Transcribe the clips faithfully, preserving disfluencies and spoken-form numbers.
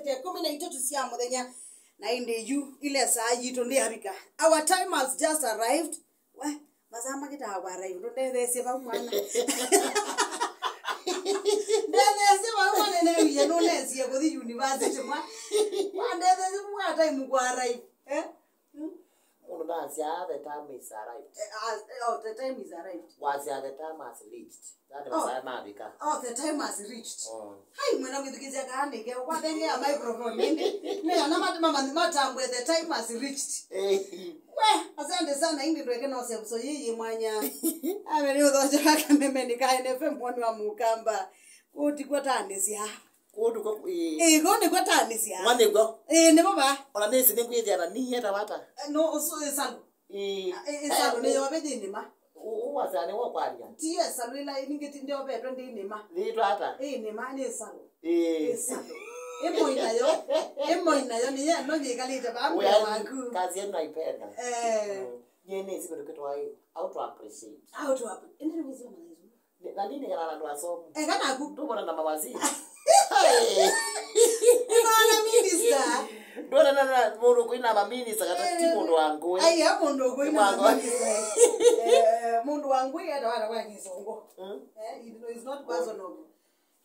Ĩkũmi na itatũ sya mũthenya, na ĩndĩ yu ile saa yitũ ndĩavika. Our time has just arrived. We, masaa makĩtaa kwa arrive, ndũndetheesye vau mwana. Ndetheesye vau mwana, newie nũnesie kũthi university mwa. Wandetheesye vau wa time kwa arrive. Eh? Hmm? Mũndũ nasyaa, "The time is arrived." Eh, as, eh, oh, the time is arrived. Wasya, "The time has reached." Yani, oh, masaa mavika. Oh, the time has reached. Mm. Hai, mwena mwĩthukĩsya kaandĩke, kwathengea microphone ĩndĩ. Nĩ kana mat-, mama, matambwe, "The time has reached." Eh. We, asante sana, ĩndĩ ndweke no sebso yĩyĩ mwanya. Ame nĩ ũthonja wa Kameme nĩ ka N F M mwoni wa Mũkamba. Kũti kwa tanĩsya. Kũndũ kwa, ĩĩ. Ĩĩ, kũu nĩkw'o tanĩsya. Mwa nĩkw'o. Ĩĩ, nĩvo va. Ona nĩsĩ nĩngwĩthĩa na niĩ eta wata. Eh, no, ũsu, ĩsalu. Ĩĩ. Ah, ĩ-, ĩsalu nĩ yove yĩ nĩma. Ũ-, ũ-, wasya nĩ wa kwaria. Ti ĩsalu ĩla ningĩ ti ndyovetwe ndĩ nĩma. Nĩtwa ata? Ĩĩ, nĩma nĩ ĩsalu. Ĩĩ. Ĩsalu. Ĩmoi nayo. Ĩmoi nayo nĩ yeno yĩkalĩte vaa mbee waku. Kazi yenu naipenda. Eh. Mm. Nyie nĩsĩ kĩndũ kĩtwaĩ, how to appreciate. How to app-, ĩndĩ nĩwĩsĩ ona ĩsu. Ni-, na nini kana andũ asomu? Eh, kana aku. Ndũvona na mawaziri. Hey! Ndona minister. Ndona na, na mũndũ kwĩna maminista kata ti mũndũ wa ngũĩ. Ai, ya mũndũ kwĩna maminista. Eh, mũndũ wa ngũĩ etawa na kwa kĩsongo. Hmm? Eh, it is not personal.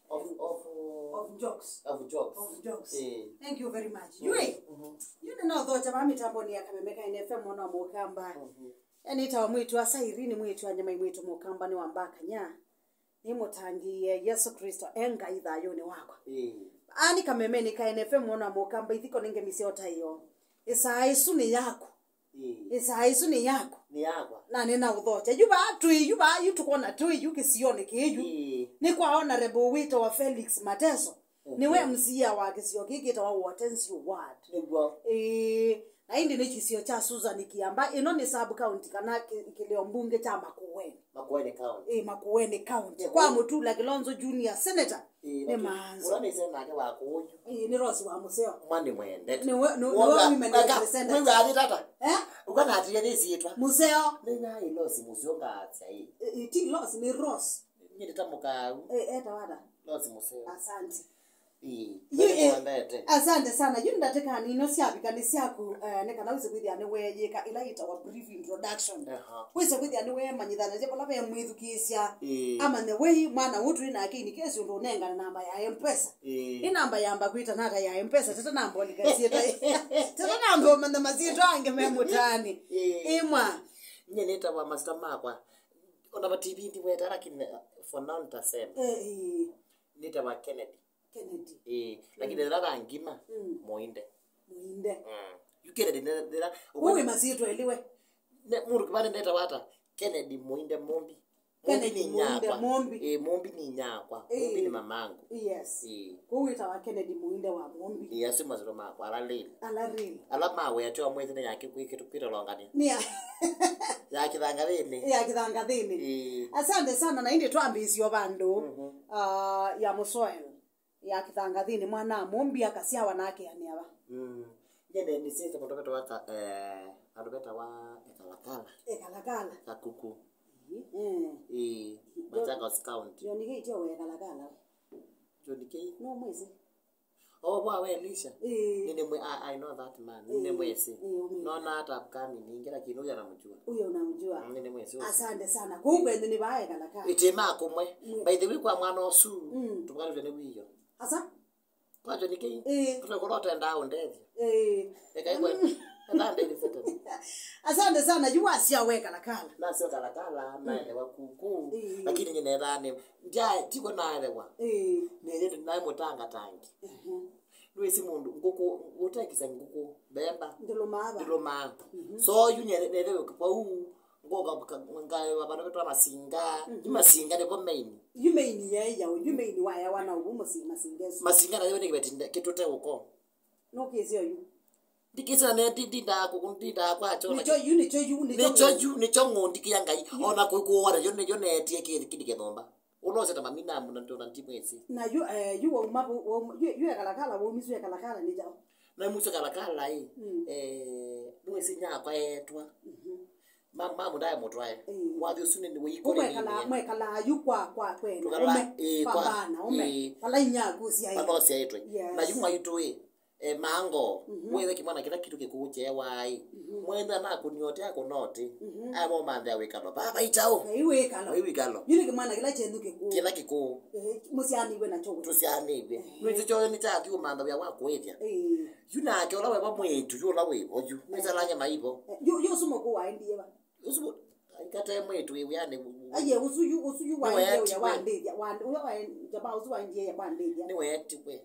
Of, of, of jokes. Of jokes. Of jokes. Eh. Thank you very much. Mm. Yui. Mm-hmm. Yui nĩ no thocha va mitamboni ya Kameme ka N F M mwana wa Mũkamba. Mm-hmm. Nĩtawa mwĩĩtu wa Sairi, nĩ mwĩĩtu wa Nyamai, mwĩĩtu Mũkamba nĩ wa Mbakanya. Nĩmũtangĩĩe Yesũ Klĩsto e Ngai thayũnĩ wakwa. Ĩĩ. Ani Kamemeni ka N F M mwana wa Mũkamba, ithiko nĩ ngemi sya ũtaĩo. Ĩsaa ĩsu nĩ yaku. Ĩĩ. Ĩsaa ĩsu nĩ yaku. Nĩ yakwa. Na nĩnaũthokya. Yu vaa twĩ, yu vaa, yu tũkwona twĩ yu kĩsionĩ kĩĩ yu. Ĩĩ. Nĩ kwa Honorable wĩtawa Felix Mateso. Nĩwe M C A wa kĩsio kĩĩ kĩtawa Hortensio Ward. Nĩguo. Ĩĩ, na ĩndĩ nĩ kĩsio kya Susan Kiamba. Ĩno nĩ sub county kana kĩ-, kĩlĩo mbunge kya Makueni. Makueni County. Ĩĩ, Makueni County. Nĩguo. Kwa Mutula Kilonzo Junior Senator. Ĩĩ, nĩ maanzo. Ũla nĩsĩ nake wa kũũyu. Ĩĩ, nĩ Rose wa Mũseo. Mwa nĩmwendete. Nĩwe, nĩ-, nĩwe women representative. Wĩw'a athi tata? Eh? Ũka natĩe nĩsiĩtwa. Mũseo. Nĩw'a ĩ Rose Mũseo ngaasya ĩ. Ĩ, ĩ, ti Rose, nĩ Rose. Nyie ndĩtamũkaa ũu. Eh, etawa ata? Rose Mũseo. Asante. Ĩĩ, yu, eh, nĩmwendete. Asante sana. Yu ndatĩka nini syavika nĩ syaku, eh, nĩ kana wĩse kwĩthĩa nĩweeyĩka ĩla yĩtawa brief introduction. Aha. Wĩse kwĩthĩa nĩweemanyĩthanasya vala ve mwĩthukĩĩsya. Ĩĩ. Amanye wei mwana ũũ twĩ nake in case ũndũ ũnengane namba ya M-Pesa. Ĩĩ. Ĩ namba yamba kwĩta nata ya M-Pesa, tata namba ũlika syĩtwa. Tata namba ũmanya masyĩtwa angĩ me mũtaanĩ. Ĩĩ. Ĩ mwa. Nyie nĩtawa masita makwa. Ona va T V ndiweta, lakini, eh, for now nitasema. Eh, eh. Nĩtawa Kennedy. Kennedy. Eh, lakini, mm, ĩla va ngima, mm, Mũinde. Mũinde. Mm. Yu Kennedy nĩ, nĩ, nĩ, ũu wĩ masyĩtwa eliwe. Ne, mũndũ kĩvande nĩtawa ata? Kennedy Mũinde Mũmbi. Kennedy Mũmbi nĩ Mũinde nyakwa. Mũmbi. Eh, Mũmbi nĩ nyakwa. Eh. Mũmbi nĩ mamangu. Yes. Eh. Kũu wĩtawa Kennedy Mũinde wa Mũmbi. Eh, asu masyĩtwa makwa, ala real. Ala real. Ala mawetwa mwĩthĩ nĩ yake kwĩ kĩndũ kwĩtwa Longani. Nĩa. Ya Kĩthangathĩnĩ. Ya Kĩthangathĩnĩ. Ĩĩ. Asante sana, na ĩndĩ twambĩĩsye o vandũ, mhm, ah, ya mũsoelo. Ya Kĩthangathĩnĩ, mwana Mũmbi akasyawa na akeanĩa va? Mm. Nyie nĩ, nĩsĩte mũndũ wetawa ka-, eh, andũ metawa Ekalakala. Ekalakala. Kakuku. Ĩĩ. Mm. Ĩĩ. Machakos County. John K. tio we Ekalakala. John K. No mwĩsĩ. Oh, wa we Elisha? Ĩĩ. Nĩ, nĩ mwe-, I, I know that man. Ĩĩ. Nĩ mwĩsĩ. Ĩĩ, ũmwĩsĩ. Nona hata upcoming ningĩ, lakini huyo namjua. Huyo unamjua. Mm, nĩ mwĩsĩ. Asante sana. Kwa hiyo, ĩĩ, nĩ vaa Ekalakala. Ĩtĩ ma kũmwe. Mm. By the way, kwa mwana ũsu, mm, tũkalĩte nĩ wiyo. Asa? Kwa John K. Ĩĩ. Tũtakorwo twenda ũndethyo. Ĩĩ. Eka ikwe. Mm. Eka ndethyo Satan. Asante sana. Yu wasya we Kalakala. Nasya Kalakala, mm, naelewa kuku. Ĩĩ. Lakini nyine thani. Ndia, tiko naelewa. Ĩĩ. Nĩye naĩ mũtangatangi. Mhm. Nĩwĩsĩ mũndũ, ngũkũ, ũtekĩsa ngũkũ, mbemba. Ndĩlũmaa va? Ndĩlũmaa. Mhm. So, yu nye-, nĩelewe kwa uu, ngoka ka-, ngaewa vandũ vetwa Masinga. Mhm. Yu Masinga nĩvo main. Yu main yeeyawa, yu main wayawa na ũvu mũsi-, Masinga ĩsu. Masinga nayo nĩ kĩveti nde-, kĩtũte ũko. Nũkĩsĩ oyu. Ndikĩsĩ na ne-, ndi-, ndindaa kũkũ, ndindaa kwa chona. Nĩkyo yu, nĩkyo yu, nĩkyo. Nĩkyo yu, nĩkyo ng'ũndikĩa Ngai. Yu. Ona kũkũwa nayo, nĩyo neetie kĩthi kĩndĩ kĩthũmba. Ũlose ta mami na mũna ndona ndimwĩsĩ. Na yu, eh, yu wauma vu-, wauma, yu, yu Ekalakala, waumiswe Ekalakala nĩ kyaũ? Na mwisho Kalakala ĩ, mm, eh, nĩwĩsĩ nyakwa etwa. Mhm. Ma-, mamu ndaye mũtwae. Mm. Wathi ũsu nĩ, nĩ wĩikũrĩnie. Mwekala, mwekala yu kwa, kwa kwenda. Tũkala, ũme, ĩĩ, kwa kwa, bana, ũme. Ĩĩ. Pala inyaku syaitwe. Pala syaitwe. Yes. Na yu mwaitũ ĩ, E, mango, mhm, wethe kĩmwana kĩla kĩtu kĩkũũ kyewaĩ. Mhm. Mwenda nakũniote akũnote. Mhm. Aya momanthe awĩkalo. Baba itao. Vai wĩkalo. Vai wĩkalo. Yu nĩ kĩmwana kĩla kyenyu kĩkũũ. Kĩla kĩkũũ. Eh, mũsyaanĩw'e nakyo we. Tũsyaanĩw'e. Eh. Nĩtũkyoyo nĩkyathi ũmantha wĩa wa kũĩthya. Eh. Yu nake ũla weva mwĩĩtu, yu ũla wĩvo yu. Eh. Nĩsalanya maivo. Eh, yu, yu ũsu mũkũũ waendie va? Ũsu aikate mwĩĩtu wĩ wĩanĩ. Aye, ũsu yu, ũsu yu waendie ũya wandĩthya. Wand-, ũya wa jamaa ũsu waendie ya kwandĩthya. Nĩweetiwe.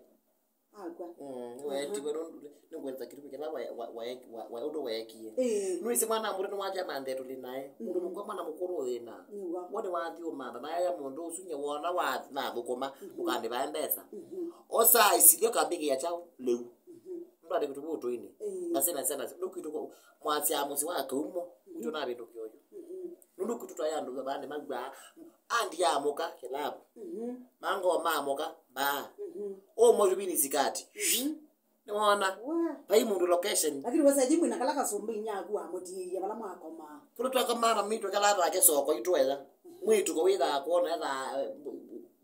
Akwa. Mm, nĩweetiwe nũndũ nĩngwenda kĩtumi kĩla wa, wa, wa, wa, wa, ũndũ weekie. Ĩĩ. Nĩwĩsĩ mwana wa mũndũ nĩwathi amanthe tũlĩ nae. Mũndũ mũkwa mwana mũkũrũ thĩna. Nĩw'a. Wone wathi ũmantha, naaya mũndũ ũsu nye wona wa nathũkũma, ndũkanĩvae mbesa. Mhm. Osa isilio kambĩkĩa kyaũ lĩu. Mhm. Mũndũ andĩ kĩtũ ũtũinĩ. Ĩĩ. Ngasena sena, nũkwitũ mwasya mũsyĩ wa kaumo, mhm, tũnavĩndũkĩa ũyu. Mhm. Nũndũ kwitũ twaĩ andũ vaa nĩmaw'aa, andi amũka kĩlavu. Mhm. Mango mamũka, baa. Mhm. Ũmwe yuvini sikati. Mhm. Nĩwona? Wa. Vai mũndũ location. Lakini wesa jimu na kala kasumbi nyaku wa mutiia vala mwakomaa. Kũla twakomaa na mitwe kala vake soko itwetha. Mhm. Mwĩtuko wĩthaa kwona ethaa, eh,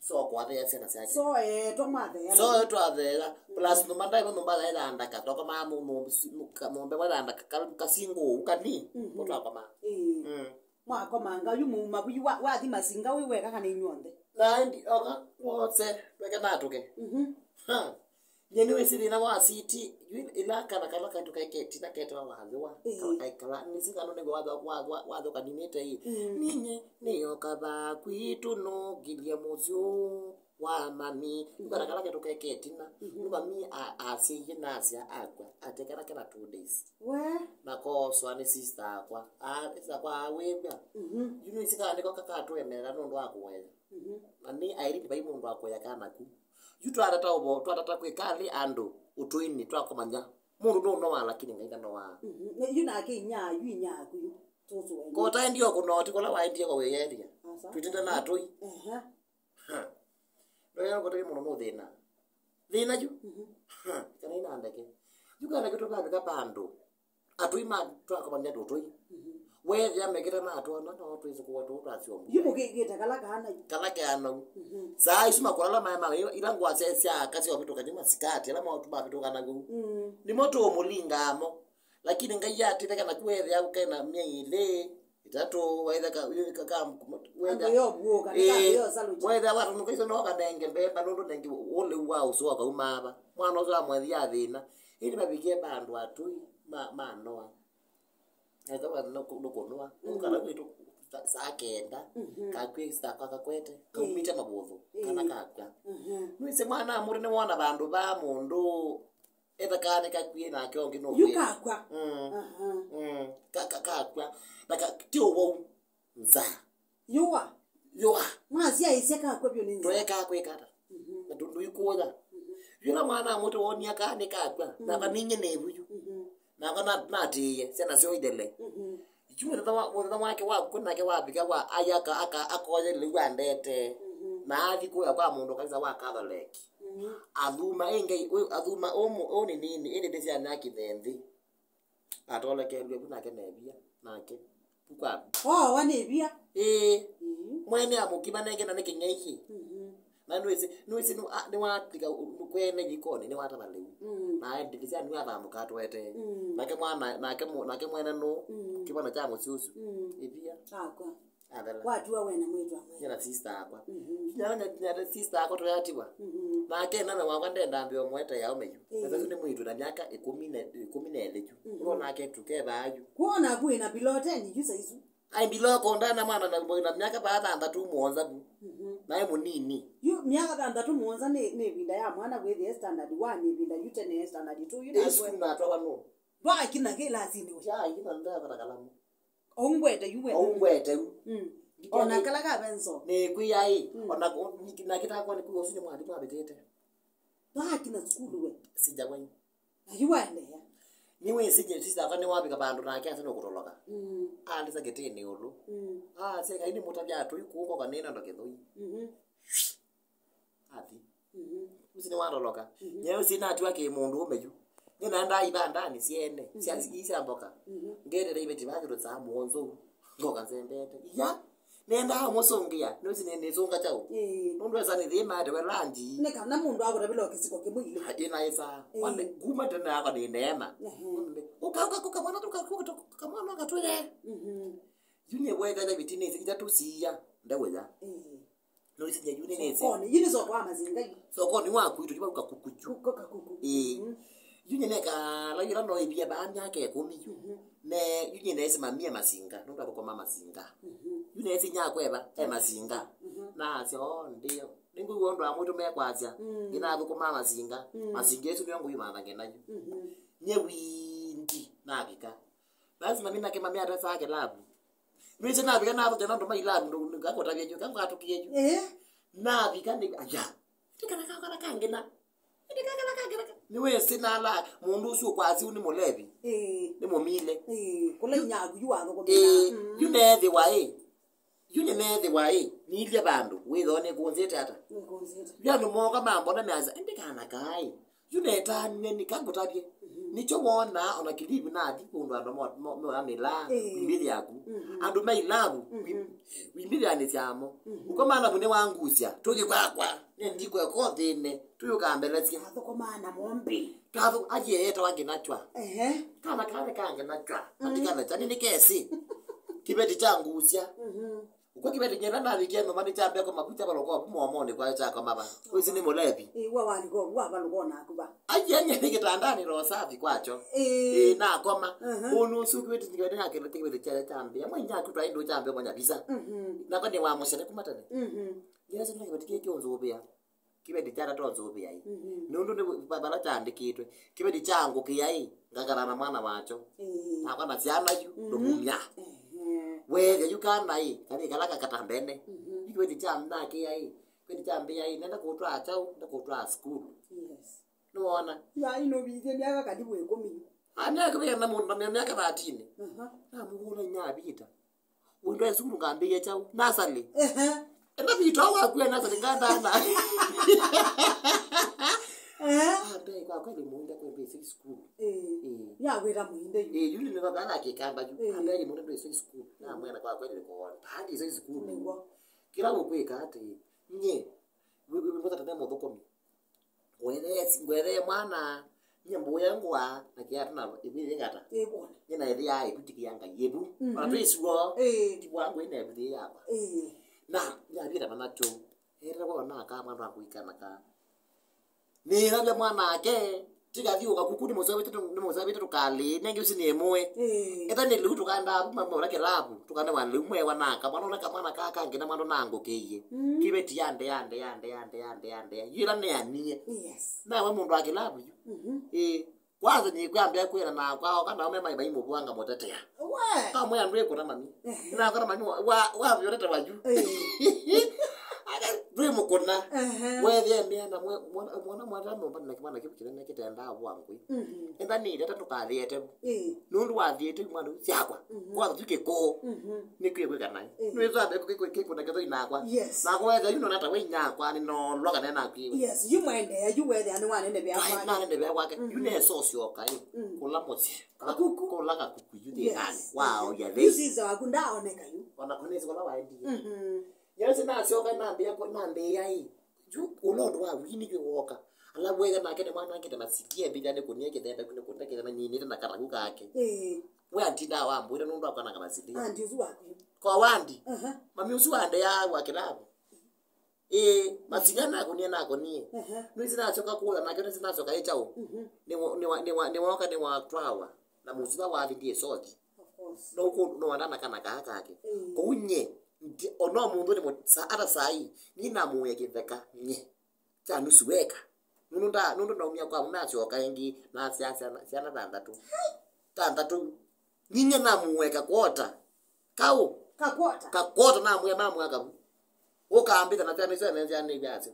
soko athea syana syake. So, eh, twa mathea. So, eh, twathea. Mhm. Plus, nyũmba ndaivo nyũmba yaithandaka. Twakomaa mu-, mu-, mu-, ka-, nyũmba waithandaka, ka-, kasingo, kani. Mhm. Kũtwakomaa. Ĩĩ. Mm. Mwakomanga yu muuma vu yu wa-, wathi masinga wĩ weka kana inyuonthe? Na ndi oka wose, weke natũke. Mhm. Ha. Nye nĩwĩsĩ thĩna wa siti, yu ĩla kana kala kaitũ keketi na ketwa wathĩwa. Ĩĩ. Kala, kala, nĩsĩ kana nĩngwe wathĩwa, wa, wa, wathĩwa kaninĩte ĩ. Mm. Ninye, nĩyoka va kwitũ nũngilye mũsyũ wa mami. Mhm. Kana kala ketũ keketi na. Mhm. Nĩ mami a-, asyaie nasya akwa, atekana kena two days. We? Na kooswa nĩ sister akwa. A, sister akwa awĩw'a. Mhm. Yu nĩsĩ kana nĩko kakatũemeela nũndũ wa kũwea. Mhm. Na nĩ aĩlĩndĩ vai mũndũ wa kũya kana ku. Yu twatata ũvo, twatata kwĩka alĩ andũ ũtũinĩ twakomanya. Mũndũ nũnoa lakini Ngai ndanoaa. Mhm. Yu nake inyaa, yu inyaa ku yu. Tũsũe. Kota ndio kũnoti kũla waendie kwa wĩyelia. Asa. Twĩtĩte na atũi. Ehe. Ha. Ndoya kota mũno no thĩna. Thĩna yu. Mhm. Ha. Kana ina ndeke. Yu kana kitu kana kapa andũ. Atũi ma twakomanya tũtũi. Mhm. Wethĩa mekĩte na atwana no twĩsĩ kuwa tũ twasyomu. Yu mũkĩkĩte kala kana yu. Kala kana yu. Mhm. Saa isu makwala maya ma ila ngwa sya kasi ovituka nyuma sikati ala mautu mavituka na yu. Mm. Nimo tũmũlingamo. Lakini Ngai atĩte kana kuethĩa kena myei ĩlĩ, ĩtatũ, waitha ka, ka, ka, wenda. Andũ yo vuo kana, eh, ka yo salute. Waitha watunuka iso no kanenge mbemba nũndũ nenge ũlĩu wa ũsu wa kauma ava. Mwana ũsu amwethia thĩna. Ĩndĩ mavikie vandũ atũi ma, ma Noa. Eka wa nũkũnũa. Mhm. Ũkala kwitũ sa-, saa kenda. Mhm. Kakwĩ sita kwa kakwete. Kaumĩte mavũthũ. Kana, eh, kakwa. Mhm. Nĩwĩsĩ mwana mũndũ nĩwona vandũ va mũndũ etha kana nĩkakw'ĩe nake ũngĩ nũkw'ĩe. Yu kakwa. Mm. Aha. Mm. Ka, ka, kakwa. Na ka, ti ũwau. Nza. Yũa. Yũa. Mwasyaĩsya kakwa vyũ nĩ nza. Twekaa kwĩka ata? Mhm. Na tũ-, ndũikũya. Mhm. Yũla mwana amũte wonia kaa nĩ kakwa. Mhm. Na vaninye nĩ vuyu. Mhm. Na kana natĩĩe, syana syoo ithele. Mhm. Yu mũthenya wa, mũthenya wake wa kũ nake wavika wa ayaka aka, akoya lĩu andete. Mhm. Na athi kũya kwa mũndũ kanisa wa Catholic. Mhm. Athuma ĩ Ngai, ũ-, athuma ũmũ, ũnĩ nini, ĩndĩ ndĩsyana kĩthenthĩ. Atolekelw'e vu nake nevia, nake. Vu kwa. Oh, wa nevia? Ĩĩ. Mhm. Mwene amũkima nenge na nĩ kĩng'ei. Mhm. Na nĩwĩsĩ, nĩwĩsĩ nĩ, a, nĩwatika kwene yikoni, nĩwatava lĩu. Mm. Na endilisia nĩwathamũka atwete. Mm. Nake mwana, nake mũ-, nake mwene nũ, mm, kĩvona kya mũsyĩ ũsu. Mm. Ĩvia. Akwa. Athela. Watua we na mwĩtu amwe. Nyina sister akwa. Mhm. Nyina, nyina sister akwa tũyatiwa. Mhm. Nake nana wakwa ndenda mbio mwete ya ũmeyu. Eh. Na sasa nĩ mwĩtu na myaka ĩkũmi na, ĩkũmi na ĩlĩ yu. Mhm. Ũno nake tukevaa yu. Kuona kwĩ na below ten yu saisu. Ai, below konda na mwana na, na myaka va thanthatũ mũonza vu. Mhm. Nae mũnini. Yu myaka thanthatũ mũonza nĩ, nĩ ĩvinda ya mwana kwĩthĩa standard one, ĩvinda yu tene standard two, yu na ĩsu natwawa nũ? Ndwakina kĩlasini we. Ya, ikina ndakata kalamu. Oungwete yu we. Oungwete yu. Mm. Ona kala ka benzo. Nĩ kwĩ yaĩ. Mm. Ona ko-, niki-, na kĩtakwa nĩ kwĩ ũsu nĩ mwathimũ avĩtĩte. Ndwakina sukulu we. Sijawai. Na yu waendeea. Nĩwĩsĩ Jesu akwa nĩwavika vandũ nake asa nũkũtoloka. Mm. Alisa kĩtĩnĩ ũlũ. Mm. Ah, seka ini mũtavya atũi kuko kanena ndo kĩthũi. Mhm. Athi. Mhm. Ũsi nĩwatoloka. Mhm. Nyeo sinatiwa kĩ mũndũ ũme yu. Nĩnaendaa ivandani syene. Mhm. Sya, ii sya mboka. Mhm. Ngetete iveti vakĩtũ saa mũonzo. Ngoka nzembete. Iya. Nendaa mũsũngĩa, nũsi nĩ nĩsũnga kyaũ? Ĩĩ. Nũndũ esa nĩ thĩĩ maete we lanji. Nĩ kana mũndũ akũtavĩla o kĩsiko kĩmwe ilĩ. Ĩnaĩsa. Ĩĩ. Wambe, kuma tene yakwa nĩ neema. Ehe. Ũka, ũka, ũka, mwana, ũka, ũka, ũka, kamwana ũkatwĩre. Mhm. Yu nĩ wetete vitinĩ ithatu siia, ndewĩya. Ĩĩ. Nũisinya yu nĩ nĩsĩ. Sokoni, yu nĩ soko wa masinga yu. Sokoni wa kwitũ, yu vau kakuku yu. Kuko kakuku. Ĩĩ. Mhm. Yu nyine kala yĩla no ĩvia baa myaka ĩkũmi yu. Mhm. Ne, yu nyine ĩsimamia masinga, nũndũ athũkũma masinga. Mhm. Yu nĩsinya kweva, e masinga. Mhm. Nasya, "Oh, ndio." Nĩngwĩw'a ũndũ wa mwĩtũ mekwasya, mm, ngĩnathũkũma masinga. Mm. Masinga ĩsu nĩyo ngũyumantha ngĩna yu. Mhm. Nye windi, navika. Lazima mina kĩmamea atasaa kĩlavu. Nĩsĩ navika nathũkya nandũ ma ilavu, ndũ, ngakũtavya yu, kangwatũkie yu. Eh? Navika nĩ, aya. Ndikana kakana kangĩna. Nĩwĩsĩ nala mũndũ ũsu ũkwasi nĩ mũlevi. Ĩĩ. Nĩ mũmile. Ĩĩ, kũla inyaku yu wathũkũmĩaa. Ĩĩ, mm, yu neethĩwa ĩ. Yu nĩneethĩwa ĩ. Nilye vandũ. Wĩthoo nĩkũnzĩte ata? Nĩkũnzĩte. Yu andũ mooka mambona measya, "Ĩndĩ kana kaa ĩ. Yu netanĩe nĩ kangũtavye." Mhm. Nĩkyo wonaa ona kĩlivu nathi kũndũ andũ mo-, mo-, moya mĩlaa. Ĩĩ. Wĩmbĩthĩ yaku. Mhm. Andũ me ilavu. Mhm. Wĩmbĩthĩanĩsya mo. Mhm. Ũkomana vu nĩwangusya. Tũthi kwakwa. Nĩ ndikweka ũthĩne, tũyũkambelesya. Athũkũmaa na mombi. Twathu-, aye etawa Nginachwa. Ehe. Kana kana ka Nginachwa. Mm. Ati kana chani nĩ kesi. Kĩveti kya ngusya. Mhm. Kwa kĩveti nyenda navikie nũma nĩ kyambeko makucha baloko abu momoni kwa chako maba. Wĩsĩ nĩ mũlevi. Ĩĩ, wa waliko, wa baloko naku ba. Aye nye nĩ kitandani rosafi kwacho. Ĩĩ. Ĩĩ, nakoma. Mhm. Ũnũ ũsu kĩveti nyenda na kĩveti kĩveti kya kyambia. Mwe nyaku twa indo kyambia mwana visa. Mhm. Nakwa nĩ wa mũcene kuma tene. Mhm. Nginya sina kĩveti kĩkĩ ũnzũvĩa. Kĩveti kya tata ũnzũvĩa ĩ. Mhm. Nũndũ nĩ va-, vala kyaandĩkĩtwe. Kĩveti kya ngũkĩa ĩ, ngakana na mwana wakyo. Ĩĩ. Nakwa na syana yu, mhm, ndũmumya. Ehe. Weethĩa yu kana ĩ, kathĩ kala kakatambene. Mhm. Yu kĩveti kya nakĩa ĩ, kĩveti kya mbĩa ĩ, nenda kũtwaa kyaũ, nenda kũtwaa sukulu. Yes. Nĩwona? Yu ai nũvĩtye myaka kalivu ĩkũmi. Anekĩvĩa na mũndũ na myaka thirteen. Aha. Namũvũla inya Vita. Wĩndwa sukulu ngambĩĩa kyaũ? Nasarĩ. Ehe. Enda Vita wakua nasarĩ ngandana. Ehe. Ambe kwa kweli mũinda kwendwa ĩsĩ sukulu. Ĩĩ. Ĩĩ. Yakwĩta mũinda yu. Ĩĩ, yu nĩ baba na kĩkamba yu. Ĩĩ. Ambe mũinda ndwĩsĩ sukulu. Na mwana kwa kweli nĩkũona. Baada ĩsĩ sukulu. Nĩguo. Kĩla ũkwĩka atĩ, nye, wĩ, wĩ, wĩ, mũthata ne mũthũkũmi. Ngwethee, ngwethee mwana, nyie mbũya ngũa, na kĩatũ na ĩvĩthĩ ngata. Ĩvone. Nyie na ĩthĩa ĩkutikĩa Ngai ĩvu. Mhm. Ona twĩsuo, ĩĩ, ti bwangu ĩna ĩvĩthĩ yakwa. Ĩĩ. Na, nyavĩta mana kyo. Ere wona ka mwana wa kũikana ka. Nĩnavya mwana ake, tiga thiũka kuku nĩ mũsavĩte tũ-, nĩ mũsavĩte tũkalĩ, nengĩ ũsi nĩ mũe. Ĩĩ. Etha nĩ lĩu tũkaenda avu mamwe ũla kĩlavu, tũkanewa lĩu mwewa naka, mwana ũla kamwana ka kangĩ na mwana nangũkĩie. Mm. Kĩveti yande, yande, yande, yande, yande, yande. Yĩla neanie. Yes. Nawe mũndũ wa kĩlavu yu. Mhm. Ĩĩ. Kwanza nĩkwambĩa kwĩna na kwao kana aume mai maimũvũanga mũtetea. We. Kamwe andũ ĩkũna mami. Ehe. Na kana mami wa, wa, wa vyotete wa yu. Ĩĩ. Aka, ndwĩ mũkũna. Ehe. Wethĩa mĩana mwe-, mwana, mwana, mwana, mwana, na kĩmwana kĩu kĩnene kĩtendaa vwa ngũi. Mhm. Enda nĩ ndata ndũkathĩete. Ĩĩ. Nũndũ wathĩĩte mwana ũcio syakwa. Mhm. Kwa tu kĩkoo. Mhm. Nĩ kwĩ kwĩka naĩ. Ĩĩ. Nĩ twambe kĩkũna kĩthoi nakwa. Yes. Na kwetha yu nona ta wĩ nyakwa nĩ nolwa kana nakwĩwe. Yes, yu mwendea, yu wethĩa nĩ wanene vya kwake. Na nene vya kwake. Mhm. Yu nesa ũsyoka ĩ. Mm. Kũla mũsyĩ. Kakuku. Kũla kakuku yu thĩnanĩ. Yes. Wa ũya thĩ. Yu sister waku ndaoneka yu. Ona kũnĩsĩ kũla waendie. Mhm. Yesu nasyoka nambĩa kũ-, nambĩa ĩ. Yu ũla ũndũ wa wini wĩ woka. Ala wega nake nĩ mwana ngĩte na sitie mbitha nĩ kũnia kĩthembe kũnĩ kũnda kĩthembe nyinĩte na karagu kake. Ĩĩ. We anti nda wambwĩra nũndũ akwananga masili. Anti ũsu waku. Kwa wandi. Aha. Mami ũsu wande ya wa kĩlabu. Ĩĩ, masili nakonie nakonie. Aha. Nĩsĩ nacoka kũya nake nĩsĩ nacoka ĩchaũ. Mhm. Nĩwo-, nĩwa-, nĩwa-, nĩwoka nĩwatwawa. Na mũsuva wathi ndiye sothi. Of course. No kũ-, no wandana kana kaa kake. Ĩĩ. Kũu nye, ndi-, ona mũndũ nĩ mũ-, sa-, ata saa hii, nĩnamũya kĩtheka nye. Kya nusu weka. Nũndũ nda-, nũndũ ndaumia kwa mũme asyoka ĩngĩ, na syana, syana thanthatũ. Thanthatũ. Ninyie namũeka kwota. Kaũ? Kakwota. Kakwota namũya mamũya kavu. Ũkambĩta na syana isu ene syana ivyasyo.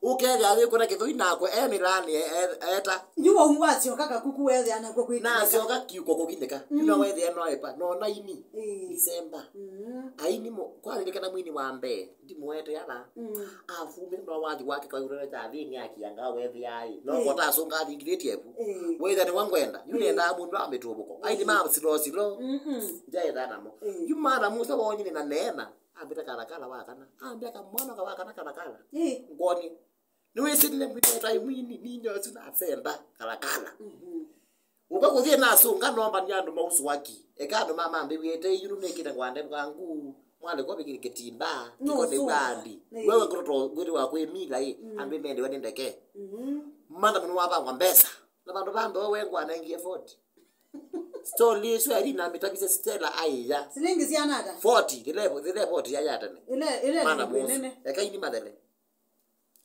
Ũkethĩa wĩkũna kĩthũi nakwe e mĩlaanĩ e-, e-, eta. Yu wau wasyoka kakuku wethĩa nakwo kwĩ nacoka kiuko kũkinĩka. Mm. Yu no wethĩa no epa. No na ini. Ĩĩ. December. Mm. Aini mo-, kwalilikana mwini wa mbee. Ndimũete ala. Mm. Afumĩte no wathi wake kwa yurere ta thĩnĩ akianga wethĩa ai. No kota asunga athingithĩtie vu. Ĩĩ. Wethĩa nĩ wangwenda. Yu nenda mũndũ wa mĩtũvũko. Ai nĩ ma silo silo. Mm-mm. Njaetha namo. Ĩĩ. Yu mana Musa wonyine na neena. Ambĩta Kalakala wa kana. Ambĩa kamwana ka wa kana Kalakala. Ĩ. Ngoni. Nĩwĩsĩ nĩ mwĩteta mwini, ninyosu nasenda Kalakala. Mhm. Ũka kũthiĩ nasũnga nomba nĩ andũ mausũaki. Eka andũ mamambĩwĩte iyũlũ nĩkĩte ngwande bwangu. Mwalĩ kwa bikiri kĩtimba. No, tikone sũnga. Bandi. Nĩ. Wewe ngũtũ ngwĩtĩ wa kwĩmila ĩ. Mm. Andũ mendewa nĩ ndeke. Mhm. Mana mũno wavangwa mbesa. Na vandũ va ndoo wengwa anengie forty. Story ĩsu yali na mĩtavisye Stella aia. Silingi siana ata? Forty, thile, thile forty ya ya tene. Ile, ile. Mana nene. Eka ini mathele.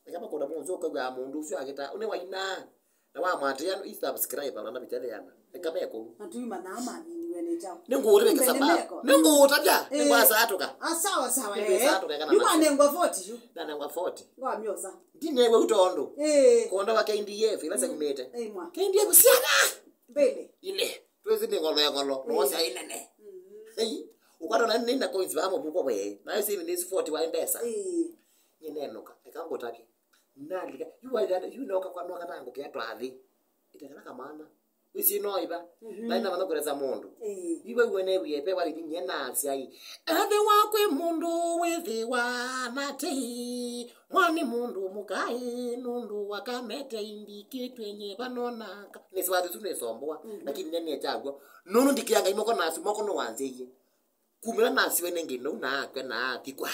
Eka makona mũndũ ũkauga mũndũ ũcio agĩta, ũne waina. Na wamwatĩa, i subscribe, na ndaviteleana. Eka meko. Matui manaa maminiwe nĩ chao. Nĩ ngũũtavya. Kumbe nĩ sababu. Meko. Nĩ ngũũtavya. Eh. Nĩ ngwasa atuka. Ah, sawa, sawa, eh. Nĩ ngwasa atuka kana. Yu manengwa forty yu. Nanengwa forty. Ngwamyosa. Ndinengwa utondo. Eh. Konda wa K D F, ila segmete. Eh, mwa. K D F siana. Mbele. Ile. Twezi nĩ ngolo ya ngolo. Eh. Nosa inene. Mhm. Hey. Ukatona nĩ na coins va mũvuko we. Na isi nĩ forty wa mbesa. Eh. Nĩnenũka. Eka ngũtavye. Nalika, yu waithana, yu noka kwa noka nangu kia twathi. Itakana kamwana. Wisi no iba. Mhm. Na ina mana kureza mundu. Eh. Iwe uwe ne wiye pe wali ninye na asiai. Ethe wakwe mundu withiwa na tei. Mwani mundu mukai nundu wakamete imbi kitwe nye banonaka. Nisiwathi tu nisomboa. Mhm. Lakini nene chagwa. Nunu ndikianga imoko na asu moko no wanzeye. Kumira nasiwe nenge no na akwe na athikwa.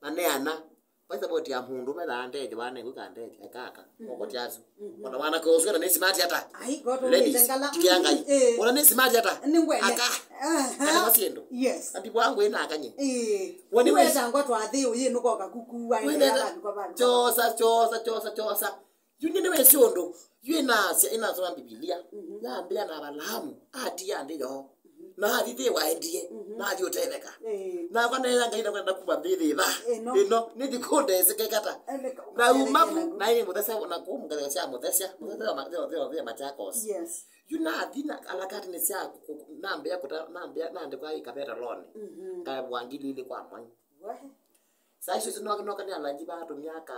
Maneana. Kwa sababu ya mundu methaa ndethĩwa nengũ kandethya kaka. Mhm. Moko tyasu. Mhm. Ona wana koswe na nĩ smart ata. Ai, goto. Ladies, nitengala. Tikia Ngai. Eh. Ona nĩ smart ata. Nĩ ngwene. Aka. Aha. Kana masiendo. Yes. Ati wangu ina akanye. Eh. Wani wesa ngwa twa thi uyi nuko kakuku wa. Wene ata. Chosa, chosa, chosa, chosa. Yu nĩ nĩwĩsĩ ũndũ, yu ĩnasya, ĩnasoma Mbivilia, mhm, yambĩa na Avalaamu, atiia nthĩ yoo, mhm, na athi nthĩ waendie, mhm, na athi ũtetheka. Ĩĩ. Nakwa neea Ngai nakwenda kuma nthĩ thĩva. Ĩno. Ĩno, nĩthi kũndeseke kata. Eleka, nauma vu, naĩ mũthesya, na kũu ngathĩko sya mũthesya, mũthesya wa ma-, thĩo, thĩo, thĩo Machakos. Yes. Yu nathi na alakatinĩ sya kũ-, kũ-, nambĩa kũta-, nambĩa, nandĩkwa ĩkaveta loan. Mhm. Ngaevwa ngili ilĩ kwa mwai. We. Saa icio isu noka, noka nĩ alanji va tũmyaka,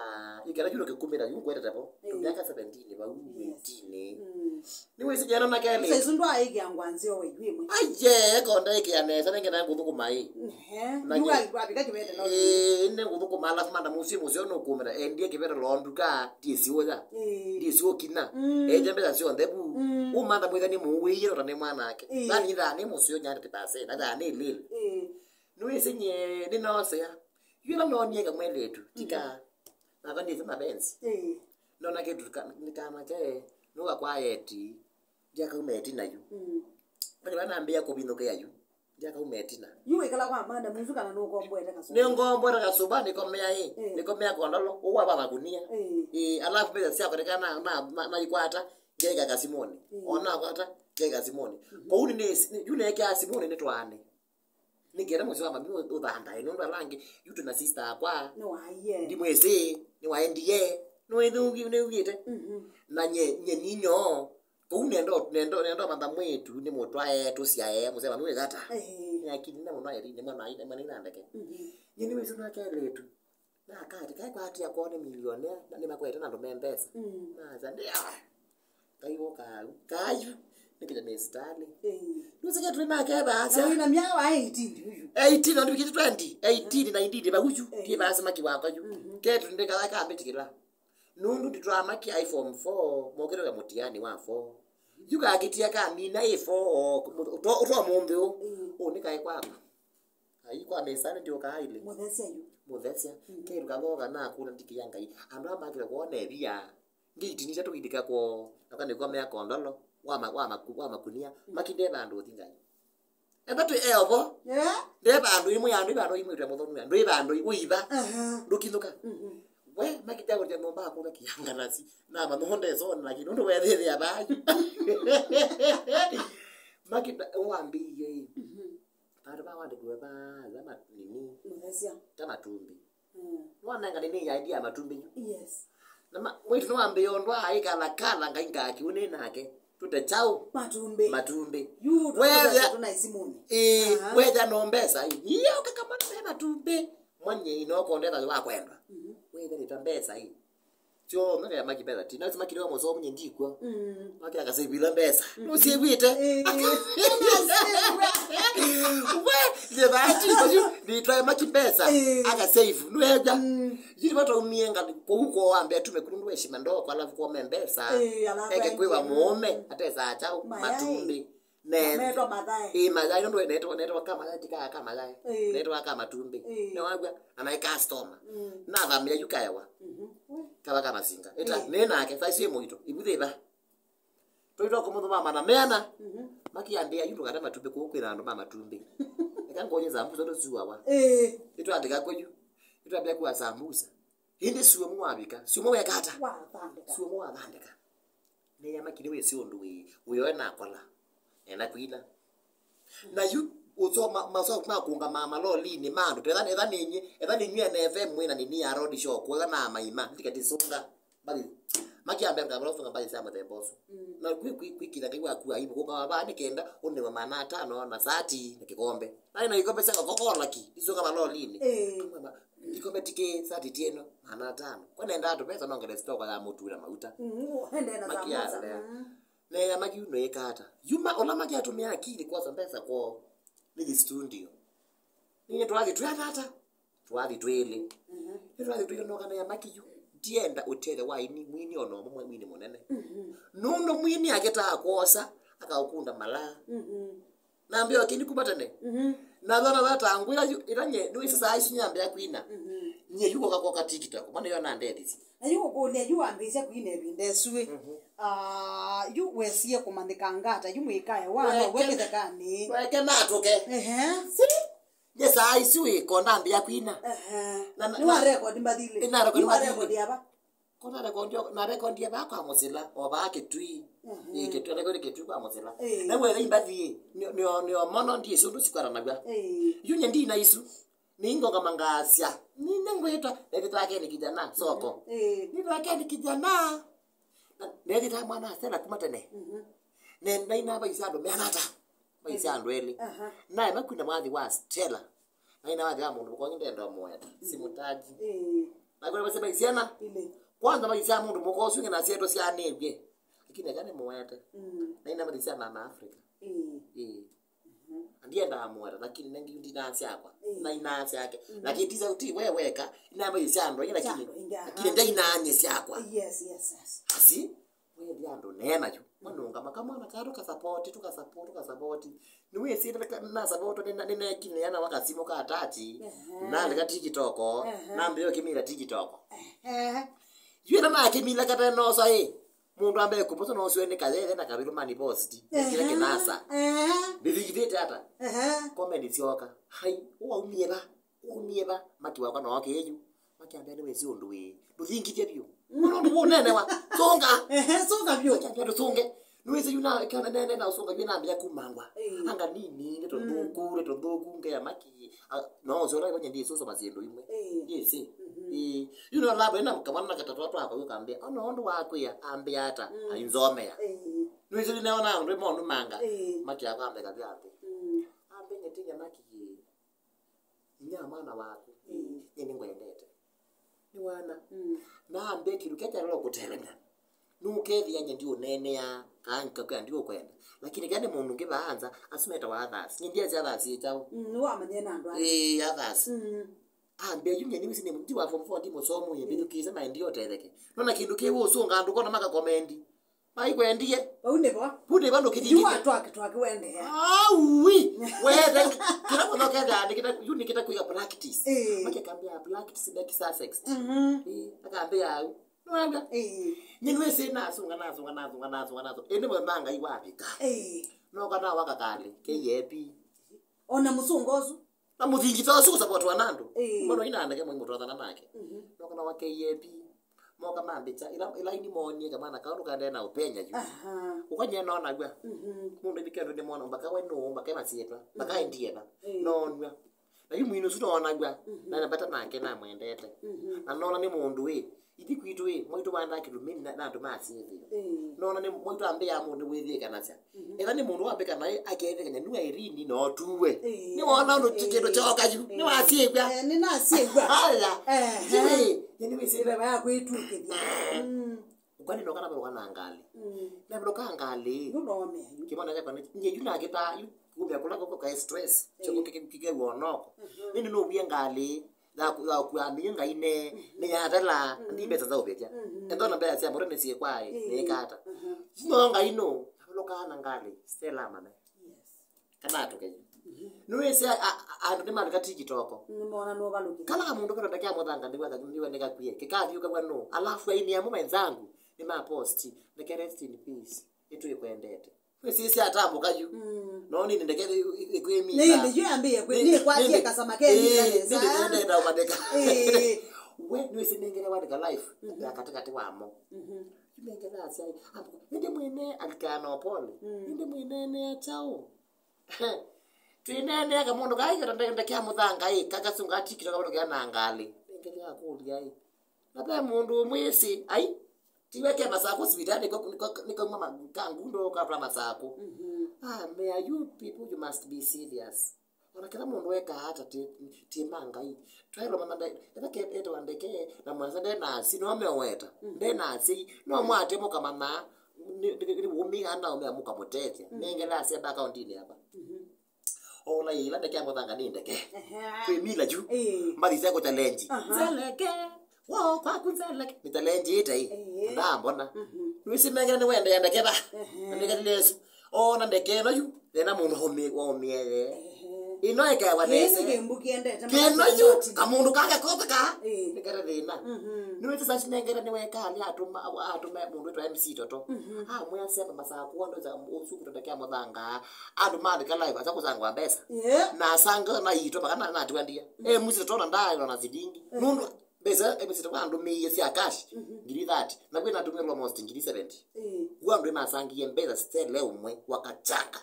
ikela yu nũkĩkumĩla, yu ngwetete vo, ĩĩ, tũmyaka seventeen vau, yes, eighteen. Mm. Nĩwĩsĩ jeno na kelĩ. Sasa isu ndwaĩkĩa ngwa nzeo we yu ĩmwe. Aye, konda ĩkĩa nesa, nenge na ngũthũkũma ĩ. Ehe. Na yu nye-, wa-, wavika kĩvete no. Ĩĩ, nĩ ngũthũkũma, alafu manda mũsyĩ mũseo nũkũmĩla, endie kĩvete lo nduka, ndiĩsiũya. Ĩĩ. Ndiĩsiũkina. Mm. Eja mbesa syonthe vu. Mm. Ũmantha mwĩtha nĩ mũũĩie, no ta nĩ mwanake. Ĩĩ. Thani thaa nĩ mũseo nyandĩte pasena, thani lili. Ĩĩ. Nĩwĩsĩ nyie nĩnoosea. Yu ĩla noonie kamwelĩtu, tika. Mhm. Nava nĩsĩ mapenzi. Ĩĩ. Nona kĩtu ka-, nĩ kana ke, nũka kwa eti, ndiakauma ĩtina yu. Mm. Ĩla nambĩa kũvinũkĩa yu, ndiakauma ĩtina. Yu wĩkala kwa manda mũsu kana nũkomboete kasũba? Nĩngomboete kasũba, nĩkomea ĩ, ĩĩ, nĩkomea kondolo, ũwa va makunia. Ĩĩ. Ĩĩ, alafu mbesa syakwa nĩka na, na, ma-, maikwata, ngeka kasimoni. Ĩĩ. Ona kwata, ngeka simoni. Mhm. Kwoou nĩ, nĩ, yu neekea simoni nĩtwaane. Nĩkenda mũsyĩ wa mami ũ-, ũthangae, nũndũ ala angĩ, yu twĩ na sister akwa. Nĩwaie. Ndimwĩsĩ, nĩwaendie, nĩwĩthũki-, nĩwĩthĩte. Mhm. Na nye, nye ninyo, kũu nendo, nendo, nendo mantha mwĩtu, nĩmũtwae, tũsyae, mũsee mami wĩ kata. Ehe. Nĩakinina mũno Irene, mwana aine, mwana aine ndeke. Mhm. Nye nĩwĩsĩ nake lĩtu. Na akati, kaĩ kwatia kwoo nĩ millionaire, na nĩmakwete na andũ me mbesa. Mm. Nasa, ndia. Ngai woka au. Kayu, nĩkĩta nesitali. Eh. Nusike tuli nake baasya. Na wĩna myaka wa eighteen uyu. Eighteen, na ndikiti twenty. Eighteen na indeed, ba uyu. Eh. Tie baasya maki wakwa yu. Mhm. Ketu ndikala kambĩtĩkĩla. Nũndũ nditwamaki ai form four, mokĩte wĩa mũtiani wa four. Yu kakitia kamina ĩ four, ũto, ũto mũndũ. Mm. Ũnĩkae kwaku. Ai, kwa mesa nĩ ndĩũkaa ĩlĩ. Mũthesya yu. Mũthesya. Mm. Kĩndũ kavoka nakũna ndikĩa Ngai. Andũ aa makĩle kwona ĩvia. Ngĩitinĩsya tũkindĩka kwoo. Naka nĩkwamea kondolo. Wa ma-, wa maku-, wa makunia. Mm. Makinde vandũ ũthi Ngai. Enda twĩ eovo. Yeah. Nde vandũ imwe ya andũ, vandũ imwe twa mũthonu ya. Ndũ vandũ imwe iva. Aha. Ndũkinũka. Mhm. We, makita kũrĩa nyũmba akũna kĩangalasi. Na mathonde so na kĩndũ wethĩthĩa vayu. Makita wambĩie. Mhm. Vandũ va wandĩkiwe va, va ma-, nini? Mũthesya. Ta Matumbĩ. Mm. Nĩwanenga nini ya idea ya Matumbĩ yu? Yes. Na ma-, mwĩtu nĩwambĩĩa ũndũ aaĩkala kala Ngai ngakiwe nĩ nake. Tũte kyaũ? Matumbĩ. Matumbĩ. Yu, wetha tũna isimuni. Ĩĩ, aha, wetha no mbesa ĩ. Iyo kakamana me Matumbĩ. Mwanyei no kondetha wa kwendwa. Mhm. Wetha nĩ ta mbesa ĩ. Sio, mega ya Maki mbesa. Tina sima kile wa musomo nye ndikwa. Mm. Maki akasevila mbesa. Mm. No sevite. Eh. We, ndio bahati kwa hiyo nitwa Maki mbesa. Eh. Akasave. No eja. Mm. Yiri watu umienga kwa huko wambe tume kundu heshima ndo kwa alafu kwa mbesa. Eh, alafu eke kwiwa aje mume atesa acha mayai. Matumbi. Ne. Metwa mathae. Ĩ, mathae, nũndũ netwa, netwa ka mathae, ti ka, ka mathae. Ĩ. Netwa ka matumbĩ. Ĩ. Nĩ wagwa, na naĩ customer. Mm. Nathamia yu kaewa. Mhm. Kava ka masinga. Ĩta, ĩ, nĩ nake, thaisi ĩ mũito, ibu thĩva. Tũitwa kũmũthũma mana meana. Mhm. Makiambĩa yu ndũkate matumbĩ kũu kwĩna andũ ma matumbĩ. Eka ngonyeza mbuso ndũsuawa. Ĩ. Ĩtwandĩka kwĩ yu. Ĩtwambĩa kuwa sambusa. Ĩndĩ suomu wavika. Suomu wekata. Wathandĩka. Suomu wathandĩka. Nĩyamakile wĩsĩ ũndũ wĩ, wĩoe nakola. Nenda kwina. Na yu, ũsoma, masomo ma kũngama malolinĩ ma andũ, etha, etha nĩnyie, etha nĩnyie ene F M mwĩna nini ya road show, kũetha na maima, ndikati sunga. Bali, makiambia mtambala sunga bali sya mũthemba ũsu. Mm. Na kwi, kwi, kwi kila kai waku aibu, kũka wabaa nĩ kenda, ũnewe mana atano, na sati, na kikombe. Na ina kikombe sya Coca-Cola ki, isunga malolinĩ. Eh. Kikombe tiki sati tieno, mana atano. Kwa nenda atu pesa nongele stoka ya mũtu na mauta. Mm, ende na samosa. Makialea. Mm. Neya makiu no ikata. Yuma ola makiatumia akili kwa mbesa kwa nili studio. Ninye twathi twa tata. Twathi twili. Mhm. Nĩ twathi twili no kana ya makiu. Ndienda utele wa ini mwini ono mwe mwini munene. Mhm. Nuno mwini akita akosa akaukunda mala. Mhm. Na mbio kini kuma tene. Mhm. Na thona thata ngwira yu iranye ni wisa saa isu nyambe ya kwina. Mhm. Nye yuko kako ka TikTok. Mwana yo na ndethisi. Na yu kukulia yu ambisia kwina ebinde sue. Mhm. Ah, yu wesie kumanyika ngata yu mwikae wa no wekethekani. Weke natuke. Ehe. Si. Nye saa isu iko ndambia kwina. Ehe. Na, na, ni wa record mbathile. Ina record mbathile. Ni wa record aba. Kona rekondi, na rekondi ya vaa kwa Mũsĩla, o vaa Kĩtui. Mhm. Ĩ, Kĩtui, rekondi Kĩtui kwa Mũsĩla. Ĩ. Na wetha imbathi, nĩ, nĩ, nĩ o mono ndiĩ syũndũ sikwaranagwa. Ĩ. Yu nye ndina isu. Nĩ ingonga mangasya. Nĩ nengwĩtwa, nethĩtwa ake nĩ kijana, soko. Ĩ. Nethĩtwa ake nĩ kijana. Na, nethĩtwa mwana asela kuma tene. Mhm. Ne, na ina vaisa andũ meanata. Vaisa andũ elĩ. Aha. Nae makwina mwathi wa Stella. Na ina wathi wa mũndũ mũkonyi ndenda ũmũeta. Simutaji. Ĩĩ. Na kwĩna vase vaisiana. Ile. Kwanza vaisia mũndũ mũka ũsu ngena syetu syanĩw'e. Lakini eka nĩ mũete. Mm. Na ina vaisia na na Africa. Ĩĩ. Ĩĩ. Mhm. Ndienda amũeta, lakini nengi ndina syakwa. Ĩĩ. Na ina syake. Mm. Lakini tisa uti we weka, ina vaisia andũ, lakini, lakini nda ina nyie syakwa. Yes, yes, yes. Asi? Wendi andũ neena yu. Manũngama kamwana ka tũkasapoti, tũkasapoti, tũkasapoti. Nĩwĩsĩte na sapoti nĩnekineana wa kasimũ ka tachi. Ehe. Naleka TikTok. Ehe. Nambĩo kĩmĩla TikTok. Ehe. Yu ĩla nakĩmĩla katenosa ĩ. Mũndũ ambe kũposa noswe nĩ kayeye na kavilu mani post. Kĩla kĩnasa. Ehe. Nĩthikithĩte ata? Ehe. Comment syoka. Hai, waumie va? Umie va, Maki wakwa no oke yu. Maki ambia nĩwĩsĩ ũndũ wĩ. Ndũthingithye vyũ. Mũno ndũ ũnenewa. Songa. Ehe, songa vyũ. Maki ambia ndũsonge. Nĩwĩsĩ yu na kĩona nene na ũsonga vyũ nambia kumangwa. Ĩĩ. Anga nini, nĩ tũthũku, nĩ tũthũku, ngeya Maki. Ah, no ũsona ĩvo nyendĩ ĩsũsoma syĩndũ imwe. Ĩĩ. Yĩsĩ. Mhm. Ĩĩ. Yu no labo ĩna kamwana na katatũ twakwa yu kambia. Ona ũndũ wakwĩa, ambia ata, mm, ainzomea. Ĩĩ. Nĩwĩsĩ yu neona ũndũ ĩmondu manga. Ĩĩ. Maki akambeka vyambe. Mm. Ambe nyetinye Maki. Inya mwana waku. Mm. Nye nĩngwendete. Nĩ wana. Mm. Na ambe kĩndũ kya kyalolo kũtelemya. Nũkethĩa nye ndiũneenea, kaa nkakwĩa ndiũkwenda. Lakini kya nĩ mũndũ ũngĩ vaanza, asu metawa others. Nye ndiasya others ĩ kyaũ. Mm, nĩwamanyie na andũ angĩ. Ĩĩ, others. Mm. Ambe yu nye nĩwĩsĩ nĩ mti wa form four ndi mũsomo ye, mm, mbĩthukĩĩsya na ndiotetheke. Nona kĩndũ kĩwũ ũsũnga andũ kona makakomendi. Maikwendie. Vau nĩvo. Vu nĩvo ndũkĩthingithie. Yu atwaki twaki wendeea. Aui! Wethe, kĩla mũno kethaa, nĩkĩta, yu nĩkĩta kwiga practice. Ĩĩ. Make akambĩa practice makes perfect. Mhm. Ĩĩ, akambĩa au. Nĩwaw'a? Ĩĩ. Nye nĩwĩsĩ nasunga, nasunga, nasunga, nasunga, nasunga. Ĩndĩ mũthenya Ngai wavika. Ĩĩ. Noka na waka kalĩ, K A P. Ona mũsunga ũsu. Na mũthingitho ũsu kũsapotwa na andũ. Ĩĩ. Mbona ina ndeke mwe mũtwathana nake. Mhm. Noka na wa K A P. Moka mambĩkya, ĩla, ĩla ini moonie kamwana kau ndũkaendee na ũpenya yu. Aha. Ũkanyie nonaw'a. Mhm. Mũndũ ĩvike andũ nĩ mona, mbaka we nũũ, mbaka emasyĩtwa, mbaka, mhm, endiena. Ĩĩ. Nonw'a. Na yu mwini ũsu nonaw'a, mhm, na nambata nake namwendete. Mhm. Na nona nĩ mũndũ wĩ, Ithi kwitũ ĩ, mwaitũ wandaa kĩlũmĩnĩ na, na andũ ma syĩthĩo. Ĩĩ. Nona nĩ mwaitũ ambĩa mũndũ wĩthĩkanasya. Mhm. Ethĩwa nĩ mũndũ wambĩka naĩ akethĩkany'a nĩwe Irene no tuwe. Ĩĩ. Nĩwona ũndũ ti kĩndũ kyoka yu. Ĩĩ. Nĩwasyĩw'a. Eh, nĩnasyĩw'a. Aya. Ehe. Yu ĩ, nĩ nĩwĩsĩ. Ĩveva ya kwĩtw'ĩkĩthya. Mm. Kwani noka naveloka na ngalĩ. Mm. Naveloka ngalĩ. Yu nomea yu. Kĩmwana kyakwa nĩ, nye yu nakĩtaa yu. Kumya kũla kũko kaĩ stress. Ĩĩ. Kyoko kĩkew'onoko. Mhm. Nĩndĩ nũwie ngalĩ. Yaku, yaku, ambiye Ngai ne, mhm, nĩ yathela, mhm, ndi mbesa za ũvĩtya. Mhm. Ethĩwa na mbesa sya mũtwe nĩ syĩkwaĩ, ĩĩ, nĩ kata. Mhm. Sino Ngai no, avulokaa na ngalĩ, Stella amane. Yes. Kana atoke yu. Mhm. Nĩwĩsĩ a, a, andũ nĩmalika TikTok. Nĩmona nũvalũkĩte. Kala mũndũ kĩronda kya mũthanga nĩwa, nĩwa nĩkakwie. Kĩkathiũkaw'a no. Alafu aini amwe menzangu, nĩmaposti. Ndeke rest in peace. Nĩtwĩkwendete. Wĩsĩsya atambũka yu. Mm. No nĩ ndeke ĩkwĩmila. Nĩ ndĩ yu ambĩe kwĩ, nĩ kwasya kasama ke mila nesa. Nĩ ndĩ ndenda ũmanĩka. Ĩĩ. We, nĩwĩsĩ nengere wandĩka life, mhm, ya katikati wamo. Mhm. Yu nengere asya, ambu, nĩndĩ mwĩne alikana opole. Mm. Nĩndĩ mwĩne ne achaũ. Twĩneenea kamũndũ kaa ĩkata ndeke ya mũthanga ĩ, kakasunga tikito kamũndũ kena ngalĩ. Nengere akũlya ĩ. Na ve mũndũ ũmwĩsĩ, ai, tiwe ke Masakũ sivitalĩ, nĩko, nĩko, nĩkauma ma-, ka ngundo, katwa Masakũ. Mhm. Ah, may you people, you must be serious. Ona kĩla mũndũ ekaa ata ti, ti ma Ngai. Twaĩlwa mama ndai, ĩla ke-, etawa ndeke, na mwanza nde nasi, no meoweta. Mhm. Nde nasi, no mwate mũkamanya, nĩ, nĩ, nĩ, nĩ wũmĩa na ũmĩa mũkamũtethya. Mhm. Nengela asya nda akauntinĩ yakwa. Mhm. Ona ĩla ndeke ya mũthanga nĩ ndeke. Ehe. Kwĩ mila yu. Ĩĩ. Mbathi sya kũ challenge. Aha. Nzeleke. Wo kwaku nzeleke. Nĩ challenge ĩte ĩ. Ĩĩ. Ndambona. Mhm. Nĩwĩsĩ mengele nĩ wende ya ndeke ba. Ehe. Na ndeke nĩ Yesu. Ona ndeke ĩno yu. Ena mũndũ waũmĩe-, waũmĩe ye. Ehe. Ĩno ĩkaewa nese. Kĩno yu. Kamũndũ kake kothe ka. Ĩĩ. Nĩkete thĩna. Mhm. Nĩwĩsĩ sasi nengele nĩ wekali atũma, atũma mũndũ wĩtwa MC Toto. Mhm. Amwĩa sema Masakũ andũ za ũsu kũtenda kya mũthanga. Andũ malika live, asa kũsangwa mbesa. Yeah. Na asanga na ito, mpaka na, natiwa ndia. Mm. Eh, MC Toto ndaĩlwa na silingi. Mm. Nũndũ, mbesa, eh, MC Toto andũmĩie sya cash, mhm, ngiri thirty. Na kwĩ natũmĩlwa almost ngiri seventy. Mm. Kwa andũ masangie mbesa Stella ũmwe, wakachanga.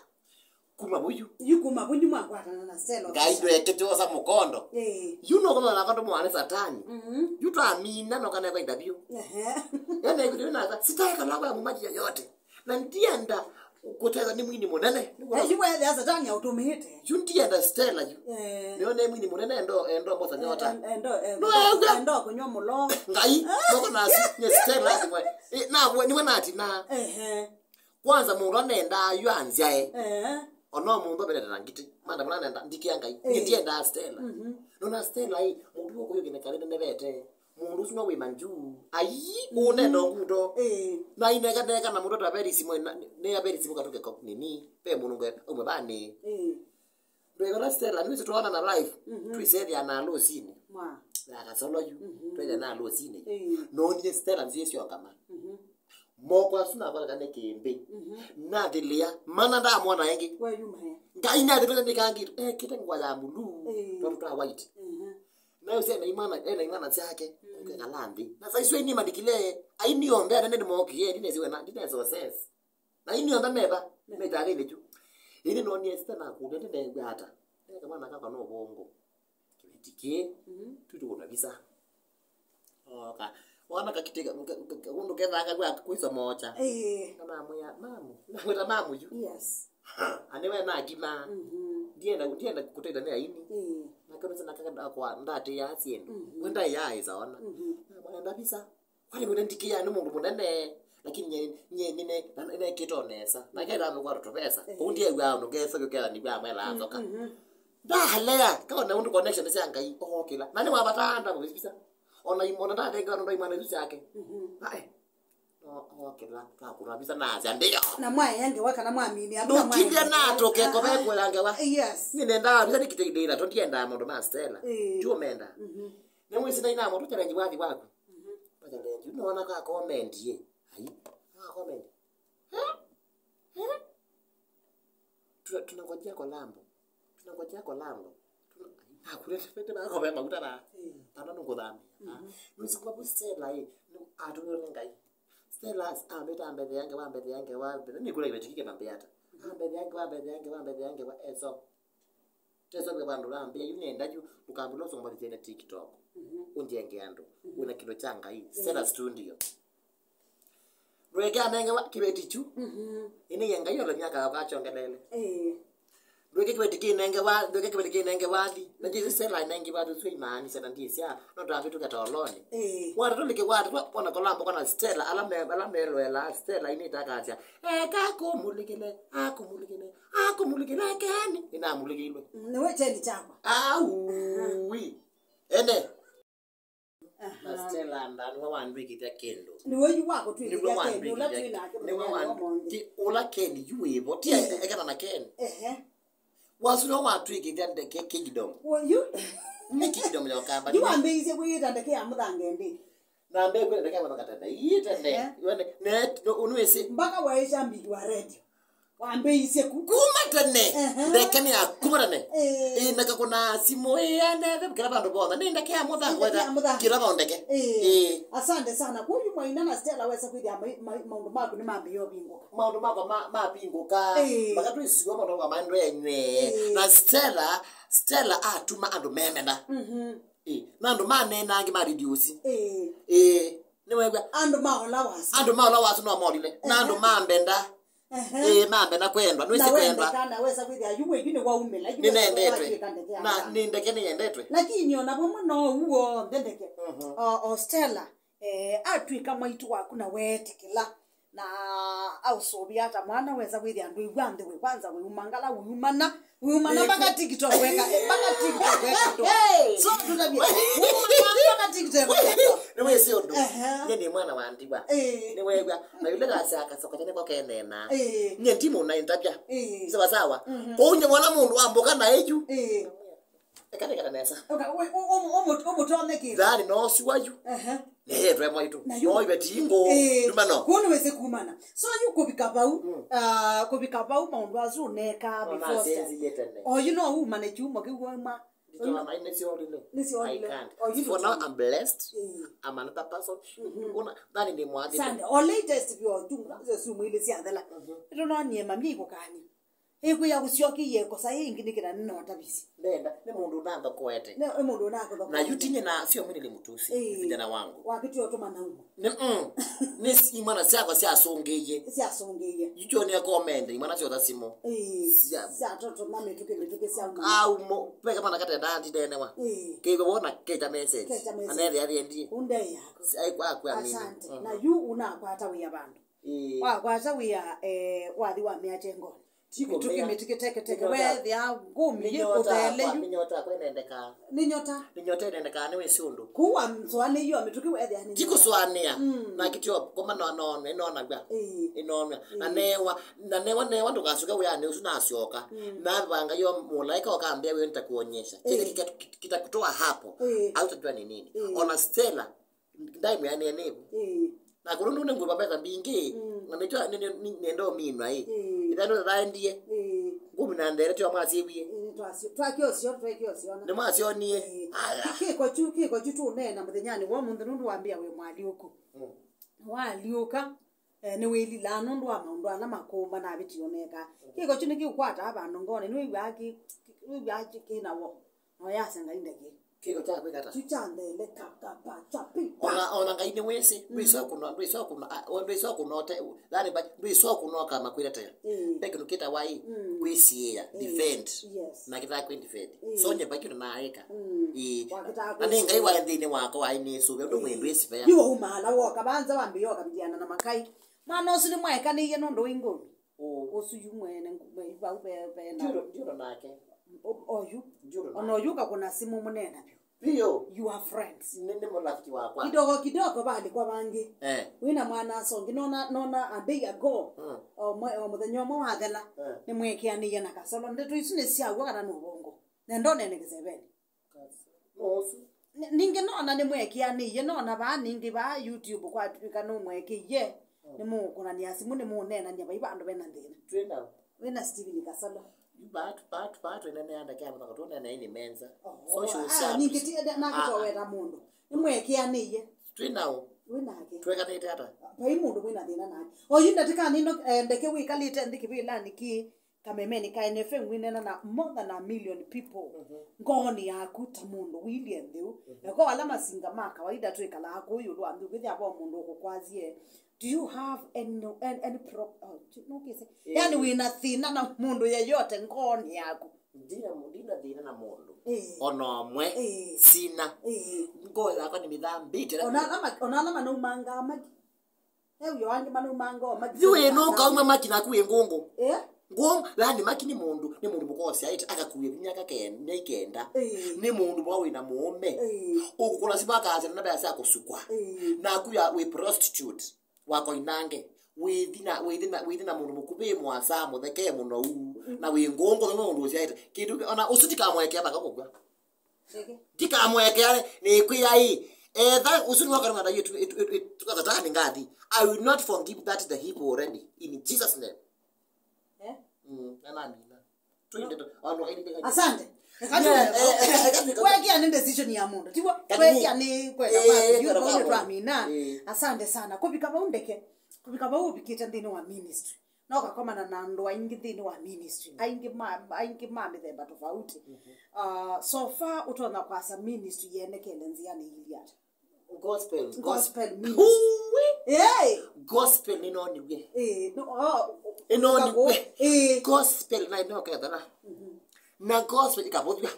Kuma vuyu. Yu kuma vuyu mwakwatana na Stella. Ngai ndwekete osa mũkondo. Eh. Yu no kama na kando mwana satani. Mhm. Yu twamina no kana kwa interview. Ehe. Yana ikuti na sitaka na kwa mumaji yote. Na ndienda kũtethwa nĩ mwini mũnene. Eh, yu wethĩa Satani aũtũmĩĩte. Yu ndienda Stella yu. Eh. Nĩona mwini mũnene endo, endo mbosa nyota. Eh, endo, eh, no, endo, endo kũnywa mũlo. Ngai, noko nasi, nye Stella atimwe. Eh, na we, niwe natina. Ehe. Kwanza mũndũ anenda yu anzyae. Eh. Ona mũndũ abenete na ngiti. Manda mwana nenda, ndikia Ngai. Eh. Nye ndienda Stella. Mhm. Nona Stella, eh, mũndũ ũkũyũkĩne kale nene vete. Mũndũ ũsu no wĩ manju. Ai, ũnenda nguto. Ĩĩ. Na ineka neka na mũndũ ta Paris mwe, na, nĩ ya Paris mũkatũke ko, nini, pe mũndũ ngwe, umwe bani. Ĩĩ. Ndwekala Stella, nĩwĩsĩ twaona na live. Mhm. Twĩsethĩa na alũsini. Mwa. Ya kasolo yu, mhm, twĩthĩa na alũsini. Ĩĩ. Nonie Stella nzie sio kama. Mhm. Moko asu navalaka nĩ kĩmbĩ. Mhm. Nathĩlĩa, mana ndamwona ĩngĩ. Weyuma he. Ngai nathĩlĩa nĩkangĩtu, ekĩte ngwa ya blue, ĩĩ, tondũ twa white. Mhm. Na ũsĩ ena imwana, ena imwana syake, mm, kũkekala nthĩ. Na saa isu aini malikile, aini onthe anene nĩmookie, ndinesiwe na, ndinesiwe sense. Na aini onthe meva, metaga ile tu. Ili nonie sita na kũlya, ndinew'a ata. Nĩ kamwana kakwa no bongo. Kĩveti kĩ, mhm, tutu kuna visa. Oka. Wana kakitega, ka, ka, ka, undu kethanga kwa kwisa mocha. Eh. Kana mwĩa, mamu. Namwĩta mamu yu. Yes. Ha, ane we na ngima. Mhm. Ndienda, ndienda kũteithania aini. Eh. Na kana sana kaka kwa ndate ya siendo. Mhm. Wenda ya isa ona. Mhm. Na mwana ndavisa. Kwani wena ndikia ni mundu munene. Lakini nye, nye, nine, na, nine kito nesa. Na kenda amekuwa tupesa. Eh. Undi ya ugao no kesa kwa ni kwa mwela azoka. Mhm. Ndalea, kaona undu connection sya Ngai, okĩla. Na nĩ wabatanda kũvisa. Ona imona ndatenga ndo imwana isu syake. Mhm. Ae. No, okĩla, twakũna visa na asya ndio. Na mwaye ngewa kana mwamini, no, amina mwaye. Kile na toke ko be kwa ngewa. Yes. Nĩ nenda visa nĩ kĩteithĩrĩria, to ndienda mũndũ ma Stella. Eh. Tuomenda. Mhm. Nĩ mwisi na ina mũndũ challenge wathi waku. Mhm. Challenge, unaona ka comment ye. Ai. Ka comment. Eh? Eh? Tuna-, tunangojea collabo. Tunangojea collabo. Tuna-, hakuna tete ba kwa makuta ba. Mm. Ana nungu dhambi. Mhm. Nusi kwa bu Stella, eh. Nu-, atuwe Ngai. Stella, ah, meta mbele yange, wa mbele yange, wa mbele. Ni kula imetikike mambe hata. Ah, mbele yange, wa mbele yange, wa mbele yange, wa, eh, so. Teso kwa bandu la mbele, yu nenda yu, ukambula usomba tena TikTok. Ũnjenge andũ. Wĩna kĩndũ kya Ngai. Stella Studio. Ndweke anengewa kĩveti kyu. Ĩnĩie Ngai ole myaka yakwa akyongelele. Ĩĩ. Ndweke kĩveti kĩnenge wa, ndweke kĩveti kĩnenge wathi. Na Jesu Stella anenge wathi ũsu imaanisha na ndisya. No twavĩtũke toloni. Ĩĩ. Wata tũlike wata twa ona kolamba kana Stella ala me, ala meloela Stella inĩtakasya. Eka kũmũlikile, akũmũlikile, akũmũlikile keni. Inamulikilwe. Nĩwe kyeni kyakwa. Au. Ene. Aha. Na Stella nda nĩwe wandwĩkĩthya kĩndũ. Nĩwe yu wakũtwĩkĩthya kĩndũ, ũla twĩ nake mũthenya wa ũmũnthĩ. Ti ũla Ken yu wĩvo, ti ekana na Ken. Ehe. Wasu nĩwe watwĩkĩthya ndeke Kingdom. Ũyu? Nĩ Kingdom ya Ũkamba. Yu wambĩĩisye kwĩyĩta ndeke ya mũthange ndĩ. Na mbee kwĩna ndeke ya mũthange tene. Ii tene. Ehe. Iwe ne, ne, no, unwĩsĩ. Mpaka waisha mbiki wa radio. Wambĩĩisye ku. Kuma tene. Ehe. Ndeke nĩ ya kuma tene. Ĩĩ. Ĩĩ, na kakũna simũ ĩenethe kĩla vandũ vonthe. Nĩ ndeke ya mũthango. Nĩ ndeke ya mũthango. Kĩla vandũ ndeke. Ĩĩ. Ĩĩ. Asante sana. Kwoou Maina na Stella wesa kwĩthĩa mai-, mai-, maũndũ maku nĩ mambĩĩa ũvingũka. Maũndũ makwa ma-, mavingũka. Ĩĩ. Mpaka twĩsiwa maũndũ makwa maendee nywee. Ĩĩ. Na Stella, Stella atuma andũ memena. Mhm. Ĩĩ. Na andũ maneenange ma reduce. Ĩĩ. Ĩĩ. Nĩwew'a? Andũ maola wasu. Andũ maola wasu no molile. Na andũ mambenda. Ehe. Ĩĩ, mambenda kwendwa. Nĩwĩsĩ kwendwa. Na wendeka, na wesa kwĩthĩa, yu wĩ, yu nĩwaumĩla, yu nĩnendetwe. Watuĩka ndeke ya na mũthango. Nĩ ndeke nĩyendetwe. Lakini ona vamwe no ũu w'onthe ndeke. Mhm. O, o Stella, eh, atw'ĩka mwaitũ waku na weetĩkĩla. Na aũsũvĩa ata mwana wesa kwĩthĩa ndwĩw'a nthĩ wĩ kwanza wĩumangala wĩumana. Wĩumana mpaka TikTok weka, eh, mpaka TikTok weka to. Hey! So, tutavye, wĩumana mpaka TikTok weka to. Nĩwĩsĩ ũndũ. Ehe. Nye nĩ mwana wa ndiwa. Eh. Nĩwew'a, na yule gasi akasoka chane kwa kenena. Eh. Nye ndimu na intavya. Eh. Sawa sawa. Mhm. Kwoou nye mwana mũndũ wa mboka na eju. Eh. Eka nĩkata nesa. Ũka, ũ-, ũ-, ũmũ-, ũmũ-, ũmũtonye kĩndũ. Thani no siwa yu. Ehe. Nĩyetwe mwaitũ. Na yu- no ive tingo. Eh, nduma no. Kũu nĩwĩsĩ kumana. So yu kũvika vau, mm, ah, kũvika vau maũndũ asu ũneekaa before Stella. Oyu no umane kyumo kĩu wauma. Nditona mai nĩsyolile. Nĩsyolile. I can't. Oyu for now, I'm blessed. Eh. I'm another person. Mhm. Ona, thani nĩ mwathime. Sande, o latest vyo tu, sio sumu ile syathela. Mhm. Ito no nie mami ikukani. Ĩkwĩa kũsyokie ĩkosa ĩngĩ nĩkĩ na nĩnotavisye. Ndenda, nĩ mũndũ ũnathokoete. Nĩ, nĩ mũndũ ũnathokoete. Na yu tinye na sio mwini lĩ mũtusi, ĩĩ, vijana wangu. Wakĩtie ũtũma na umo. Nĩ, mm. Nĩ s-, imwana syakwa syasũngĩie. Syasũngĩie. Yu kyonea komende, imwana syotha simũ. Ĩĩ. Sya- syatotoma mĩtũkĩ, mĩtũkĩ sya umo. Au mo, peka mana katenda ndineenewa. Ĩĩ. Kĩw'o wona kecha message. Kecha message. Anethe athendie. Unde yako. Ai kwa kwa mimi. Asante. Mhm. Na yu unakwata wĩa vandũ. Ĩĩ. Wakwata wĩa, eh, wathi wa mĩatengoni. Ti kũmĩa. Mĩtũkĩ, mĩtũkĩ, teke, teke. Nĩ nyota. Weethĩa ngũmi yĩ ũthele yu. Nĩ nyota yakwa ĩnendekaa. Nĩ nyota. Nĩ nyota ĩnendekaa, nĩwĩsĩ ũndũ. Kũu wamsũanĩie o mĩtũkĩ weethĩa nĩ nyota. Ti kũsũanĩa. Mm. Na kĩtio koma no, no, ĩnonaw'a. Ĩĩ. Ĩnonaw'a. Na newa, na newa, newa ndũkasũke wĩanĩ ũsu nasyoka. Mm. Navanga yo mũlaĩka ũkambĩa wĩ nitakuonyesha. Kile ĩĩ, kita-, kita-, kitakutoa hapo. Ĩĩ. Hautajua ni nini. Ĩĩ. Ona Stella, ndaimwĩa nĩnĩvo. Ĩĩ. Na kũlũ nũndũ nĩngũva mbesa mbingĩ, mm, na nĩkyo nĩ-, nĩ-, nĩ-, nĩndominwa ĩ. Ĩĩ. Ĩtha nũthaendie. Ĩĩ. Ngũmi na ndere tyo mwasĩwie. Ĩĩ, twasyo-, twakĩosyo, twakĩosyona. Nĩmwasyonie. Ĩĩ. Aya. Kĩ-, kĩko kyu, kĩko kyu tũneena mũthenyanĩ wa ũmũnthĩ nũndũ wambĩa wĩ mwalyũku. Mm. Walyũka, eh, nĩwĩlilaa nũndũ wa maũndũ ala makũũ manavĩtie ũneeka. Mm. Kĩko kyu nĩkĩũkwataa vandũ ngoonĩ, nĩwĩw'aa kĩ-, kĩ-, wĩw'aa kĩ-, kĩna wo. Na ũyasya Ngai ndeke. Kĩko kya kwĩka ata? Kyu kya nthele, ka, ka, pa, cha, pi, pa. Ona, ona Ngai nĩwĩsĩ, mm, ndwĩsa kũnwa, ndwĩsa kũnwa, a, o, ndwĩsa kũnwa ũte, yani, ba, ndwĩsa kũnwa kama kwĩletea. Mm. Ve kĩndũ kĩtawa ĩ, mm, kwĩsiĩĩa, mm, defend. Yes. Na kĩtaa kwĩ defend. Mm. So nye bakĩndũ naĩka. Mm. Ĩĩ. Wakĩtaa kwĩsiĩĩa. Na nĩ Ngai waĩ nthĩnĩ wakwa waĩ nĩsũve, ũndũ, ĩĩ, mwĩndũ ĩsivea. Yu waumaala woka, vanza wambĩĩa ũkavithiana na makai. Mwana ũsu nĩmwaekanĩie nũndũ wĩ ngũmi. Ũũ. Ũsu yu mwene ngu-, me-, vau ve-, ve na- Ndiũndũ, ndiũndũ nake. O-, oyu. Ndiũndũ nake. Ona oyu ũkakũna simũ mũneena vyũ. Biũ. You are friends. Nĩ, nĩ mũrafiki wakwa. Kidogo kidogo valikwa vangĩ. Eh. Wĩna mwana asongi, nona, nona a day ago. Mm. O mwe-, o mũthenya ũmwe wathela. Eh. Nĩmwekeanĩie na Kasolo. Ndeto isu nĩ sya w'o kana nĩ ũvongo? Na ndonene kĩseveni. Nũsu. Ni-, ningĩ nona nĩmwekeanĩie, nona vaa ningĩ vaa YouTube kwatw'ĩka nũmwekĩie, mm, nĩmũkũnanĩa simũ, nĩmũneenany'a vai vandũ vena thĩna. Twĩ nao. Wĩna Steven Kasolo. Yu vaa, vaa, vaa twĩnenea ndeke ya mũthako, tũnenea ini menza. Oh, social ah, service. Ningĩ ti, nake, ah, toweta mũndũ. Nĩmwekeanĩie. Twĩ nao. Wĩ nake. Twekanĩte ata? Vai mũndũ mwĩna thĩna nake. Oyu ndatĩkanĩ ĩno, eh, ndeke wĩkalĩte nthĩ kĩvĩlanĩ kĩ. kamemeni ka N F M wĩneena na more than a million people, ngoonĩ yaku ta mũndũ wĩilye nthĩ ũũ. Eko ala masinga ma kawaida twĩkalaa kũu ĩũlũ wa nthĩ, kwĩthĩa vo mũndũ ũkũkwasye, do you have any, any, any pro-, oh, do you know what I say? Yani wĩna thĩna na mũndũ yeyote ngoonĩ yaku? Ndina, ndina thĩna na mũndũ. Ĩĩ. Ona ũmwe. Ĩĩ. Sina. Ĩĩ. Ngoo yakwa nĩmĩthambĩte. Ona ala ma-, ona ala manaumangaa maki. He wĩo angĩ manaumangaa maki. Yu ĩ nũkauma maki naku wĩ ngũngũ. Ĩĩ. Ngũngũ, yani maki nĩ mũndũ, nĩ mũndũ mũkosyaĩte, akakuia vinya kake-, myaka kenda. Ĩĩ. Nĩ mũndũ mwa wĩna mũũme. Ĩĩ. Ũkũkũla simu akasya na mbesa ya kũsukwa. Ĩĩ. Naku ya wĩ prostitute. Wa Koinange, wĩthi na, wĩthi na, wĩthi na mũndũ mũkuvĩ, mũasa mũtheke mũno ũu, na wĩ ngũngũ, nĩ mũndũ ũsyaĩte. Kĩndũ kĩ-, ona ũsu ndikamwekea mpaka kũkw'a. Ndikamwekea, nĩkwĩa ĩ, etha ũsu nĩwakana na yĩtu, ĩtu, ĩtu, ĩtu, ĩtu, Satani ngathi. I will not forgive that the evil already, in Jesus' name. Eh? Mm, na namina. Twende tu. Andũ aingĩ. Asante. Eka tu. Yeah, eh, eh, eh, eh, eh, kwekĩa nĩ decision ya mũndũ. Tiwa, kwekĩa nĩ kwenda kwa. Yu kwa twamina. Eh. Asante sana. Kũvika vau ndeke. Kũvika vau ũvikĩte nthĩnĩ wa ministry. No kakomana na andũ aingĩ nthĩnĩ wa ministry. Aingĩ ma, aingĩ ma mĩthemba tofauti. Uh, so far ũtonya kwasa ministry yenekele nzĩanĩ ili ata? Gospel. Gospel ministry. Uwi. Hey. Gospel nĩnoniwe. Eh, no, oh, nĩnoniwe. Eh. Gospel na ĩno kethana. Na gospel ĩkavũthw'a.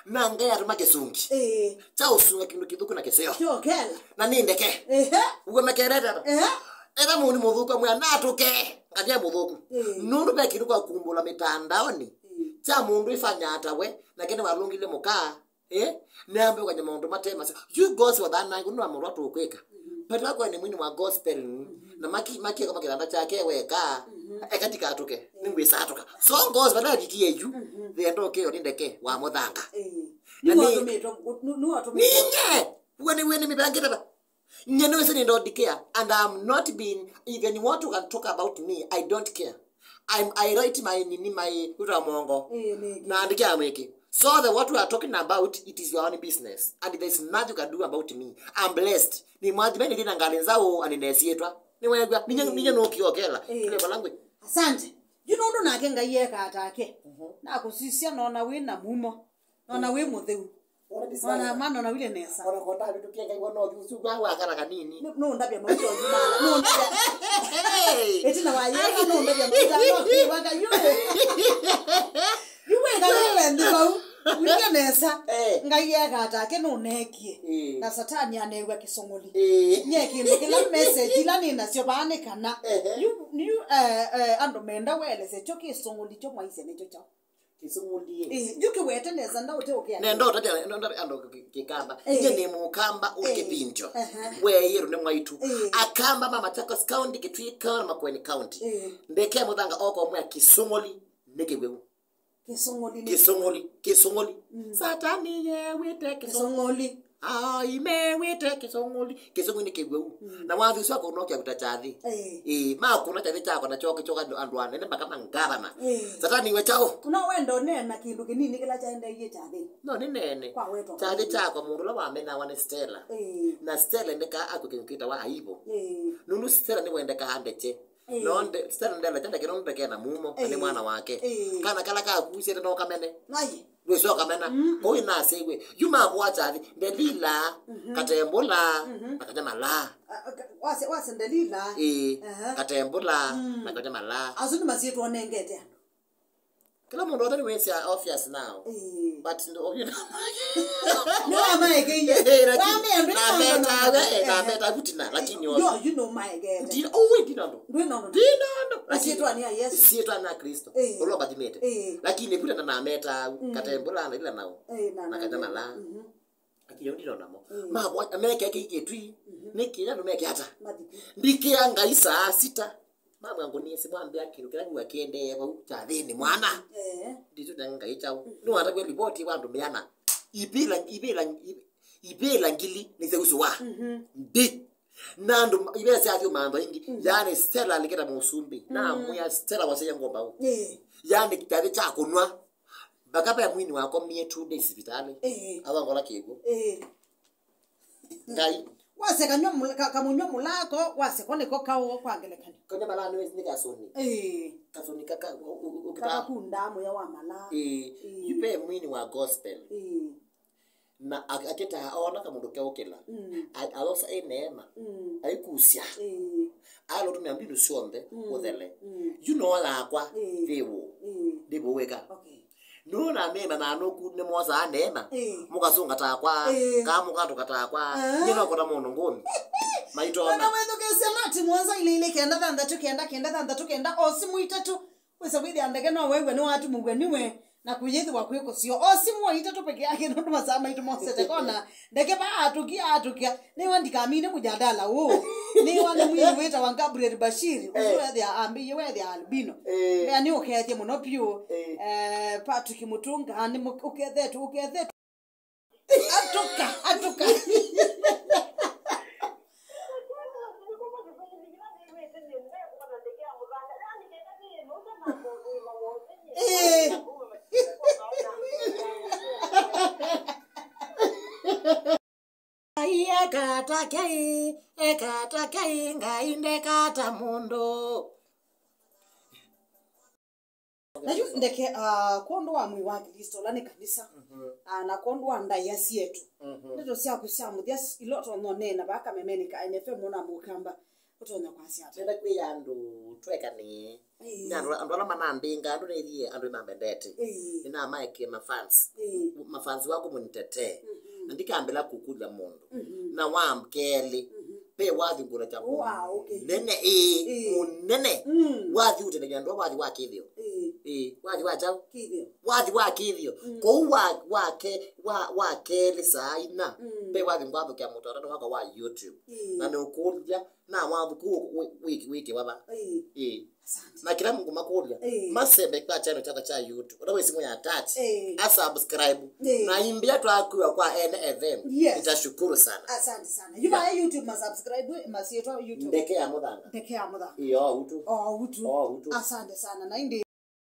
Na Ngai atũma kĩsungi. Eh. Kya ũsunga kĩndũ kĩthũku na kĩseo. Kyokela. Na nĩ ndeke. Ehe. Uwe mekerete. Ehe. Etha mũndũ mũthũku amwĩa natũke. Ngatya mũthũku. Eh. Nũndũ ve kĩndũ kwa kumbũla mĩtandaonĩ. Eh. Kya mũndũ ifanya atawe, na kene walũngile mũkaa. Eh? Nĩambe kũkanya maũndũ mate maseo. Yu gospel thana ĩkũnũ wa mũndũ atũkwĩka. But wakwa nĩ mwini wa gospel. Na maki, maki eka makĩlanda kyake weka. Eka ndikatũke. Nĩngwĩsatũka. So gospel na ndikie yu. Thendo keo nĩ ndeke wa mũthanga. Eh. Na nĩ nĩwatũmĩtwe, nĩ, nĩwatũmĩtwe. Ninye. Uwe nĩ, uwe nĩ mĩbangĩte ba. Nye nĩwĩsĩ nĩ ndondikea, and I'm not being, even what you can talk about me, I don't care. I'm, I write my nini, my uta mongo. Eh, nĩkĩ. Na andikea mwĩkĩ. So the what we are talking about, it is your own business. And there's nothing you can do about me. I'm blessed. Nĩ mwathime nĩ na ngalĩ nzaũ, and nesietwa. Nĩ wegwa, ninye, ninye no kiokela. Eh. Kile balangwe. Asante. You know, ndo nake Ngai eka atake. Na kusisia nona wĩ na mumo. Nona wĩ mũtheu. Ona ndisana. Ona mana ona wile nesa. Ona konda vitu kia ngai wana oju su wa wa kana kanini. No, no ndabia mauta oju mana. No ndabia. Hey. Eti na wa yeka no ndabia mauta no. Waka yu. Yu we kana lende bau. Wile nesa. Eh. Ngai yeka atake no nekie. Eh. Na Satani anewa kĩsong'oli. Eh. Nye kĩndũ kĩla message ila nĩ nasyo bane kana. Eh. You, you, eh, eh, andũ menda welese kyo kĩsong'oli kyo mwaisya nĩkyo kyao. Kĩsũngũli. Eh, yu kĩwete nesa, ndaũteũkĩa. Nenda ũtatya, nenda andũ kĩ-, kĩkamba. Eh. Inye nĩ mũkamba ũkĩpinjo. Aha. Weĩrũ nĩ mwaitũ. Eh. Akamba ma Machakos County, Kitui County, Makueni County. Eh. Ndeke mũthanga oko mwa kĩsũngũli nĩ kĩw'eu. Kĩsũngũli nĩ kĩsũngũli, kĩsũngũli. Mm. Satani ye wĩte kĩsũngũli. Kĩsũngũli. Ai, mewĩte kĩsũngũli. Kĩsũngũli nĩ kĩw'eu. Mm. Na wathi ũsu akũnokya kuta kyathi. Eh. Ĩĩ, makũna kyathi kyakwa na kyoke kyoka andũ, andũ anene mpaka mangavana. Eh. Satani we chao. Kuna wenda ũneena kĩndũ kĩnini kĩla kyaendeeie kyathi. No, nĩ nene. Kwa wetwa kyathi kĩnini. Kyakwa mũndũ ũla wamenawa nĩ Stella. Eh. Na Stella ndeka akwĩke kĩtawa aibu. Eh. Nũndũ Stella nĩwendekaa ndeche. Eh. No nde-, Stella ndela kyanda kĩno ndeke na mumo, na nĩ mwana wake. Eh. Kana kala kakusie no kamene. Nai. Ndwĩsĩ ũkamena. Mm. Kũu inasĩiwe. Yu mavũa kyathi. Ndelila, mhm, Katembũla, mhm, na Katya Malaa. Ah, ah, ka-, wase, wase Ndelila. Ĩĩ. Aha. Katembũla, mm, na Katya Malaa. Asu nĩ masyĩtwa ũnengete andũ. Kĩla mũndũ wothe nĩwĩsya obvious now. Ĩĩ. But ndo, you know. Nĩwamaekeie. Ĩĩ, lakini wamea ndũ nametawe, eh, nameta vutina, lakini yo, you know, maegete. Ndino, oh, ndino ndo. Ndino ndo. Ndino ndo. Lakini syĩtwa nĩ ya Yesu. Syĩtwa na Kristo. Ĩĩ. Ũla ũbathimĩte. Ĩĩ. Lakini vuta na nameta, mm, Katembũla na ila nao. Ĩĩ, na, na Katya Malaa. Mhm. Lakini yo ndino namo. Mm. Mabwa, meke kĩkĩtwi. Mhm. Nĩkĩ andũ meke ata? Mathiko. Ndikĩa Ngai saa sita. Mamwe ngũnie simwambĩa kĩndũ kĩla nĩwa kĩendee vau kyathĩnĩ mwana. Eh. Nditũ na Ngai chao. Mhm. Nĩwatavya ripoti wa andũ mĩana. Ivĩla, ivĩla, ivĩla ngili nĩ syausũwa. Mhm. Ndi. Na andũ ma-, ivea syathi mantho ingi. Mm. Yani Stella aliketa mũsumbĩ. Mm. Na mwĩa Stella wasya ngomba u. Eh. Yani kyathi kya kũnwa. Mpaka ve mwini wakomie two days sivitalĩ. Eh. Avangola kĩw'ũ. Eh. Ngai. Wasya kanywa mũla-, ka-, kamũnywa mũlako, wasya ko nĩko kaũ kwa ngelekany'o. Kanywa malaa nĩ, nĩ kasũni. Ĩĩ. Kasũni ka, ka, u-, u-, u-, ũkĩtaa. Kakakundaa mũya wa malaa. Ĩĩ. Ĩĩ. Yu ve mwini wa gospel. Ĩĩ. Na ak-, akĩtaa oona kamũndũ keũkĩla. Mm. A-, alosa ĩ neema. Mm. Aikusya. Ĩĩ. Alotũmĩa mbinu syonthe, mm, ũthele. Mm. Yu no yakwa, ĩĩ, thĩwũ. Ĩĩ. Ndĩvũwĩka. Okay. Nũũ na mĩĩ mananũku nĩmosaa neema, ĩĩ, mũkasũnga takwa, ĩĩ, kaa mũkatũka takwa, ĩĩ, nyie no kũna mũndũ ngũmi. Maitona. Wenda wĩthukĩĩsya nati mũonza ilĩ ilĩ kenda thanthatũ kenda kenda thanthatũ kenda, o simũ itatũ. Wĩsa kwĩthĩa ndeke no wew'e nĩwatumũw'e nĩwe, na kũyĩthĩwa kwĩ kũseo. O simũ o itatũ peke yake, nũndũ masaa maitũ mosete kona. Ndeke va atũkia, atũkia. Nĩwa ndikamine mũjadala ũũ. Nĩwa nĩ mwini wĩtawa Gabriel Bashir. Ũsu, eh, wethĩa ambĩie, wethĩa albino. Eh. Mbea nĩ ũkethye mũno piũ. Eh. Eh, Patrick Mutunga, nĩ mũ-, ũkethetwe, ũkethetwe. Atũka, atũka. Eh. Ngai eka ata kei, eka ata kei, Ngai ndeka ata mũndũ. Na yu ndeke, ah, kwondũ wa mwĩĩ wa Klĩsto, ũla nĩ kanisa, mhm, ah, na kwondũ wa ndaĩa syetu, mhm, ndeto syaku sya mũthya s-, ila ũtonya ũneena vaa kamemeni ka N F M na mũkamba, ũtonya kwasya ata? Nenda kwĩa andũ twekanĩe. Ĩĩ. Nĩ andũ, andũ ala manambĩnga, andũ nĩthie, andũ nĩmambendete. Ĩĩ. Nĩnamaekie ma fans. Ĩĩ. Ma fans waku mũnitetee. Mhm. Na ndikambĩla kũkũlya mũndũ. Mhm. Na wa kelĩ, mhm, ve wathi ngũna kya, wow, okay, mũnene, ĩĩ, ĩĩ, mũnene. Mm. Wathi ũtethany'a andũ, wathi wa kĩthĩo. Ĩĩ. Ĩĩ, wathi wa kyaũ? Kĩthĩo. Wathi wa kĩthĩo. Mm. Kũu wa, wa ke-, wa, wa kelĩ saa ina. Mm. Ve wathi ngwathũkĩa mũtandao wakwa wa YouTube. Ĩĩ. Na nĩũkũlya, na wathi kũu wĩ-, wĩ-, wĩkĩwa va? Ĩĩ. Ĩĩ. Asante. Na kĩla mũndũ makũlya, ĩĩ, masembe kwa channel kyakwa kya YouTube. Ũla wĩ simũ ya touch. Ĩĩ. A subscribe. Ĩĩ. Na imbia twakuwa kwa N F M. Yes. Nitashukuru sana. Asante sana. Yu, yeah, vaya YouTube ma subscribe, masyĩtwa YouTube. Ndeke ya Mũthanga. Ndeke ya Mũthanga. Ĩĩ, o ũu tu. O ũu tu. O ũu tu. Asante sana. Na indi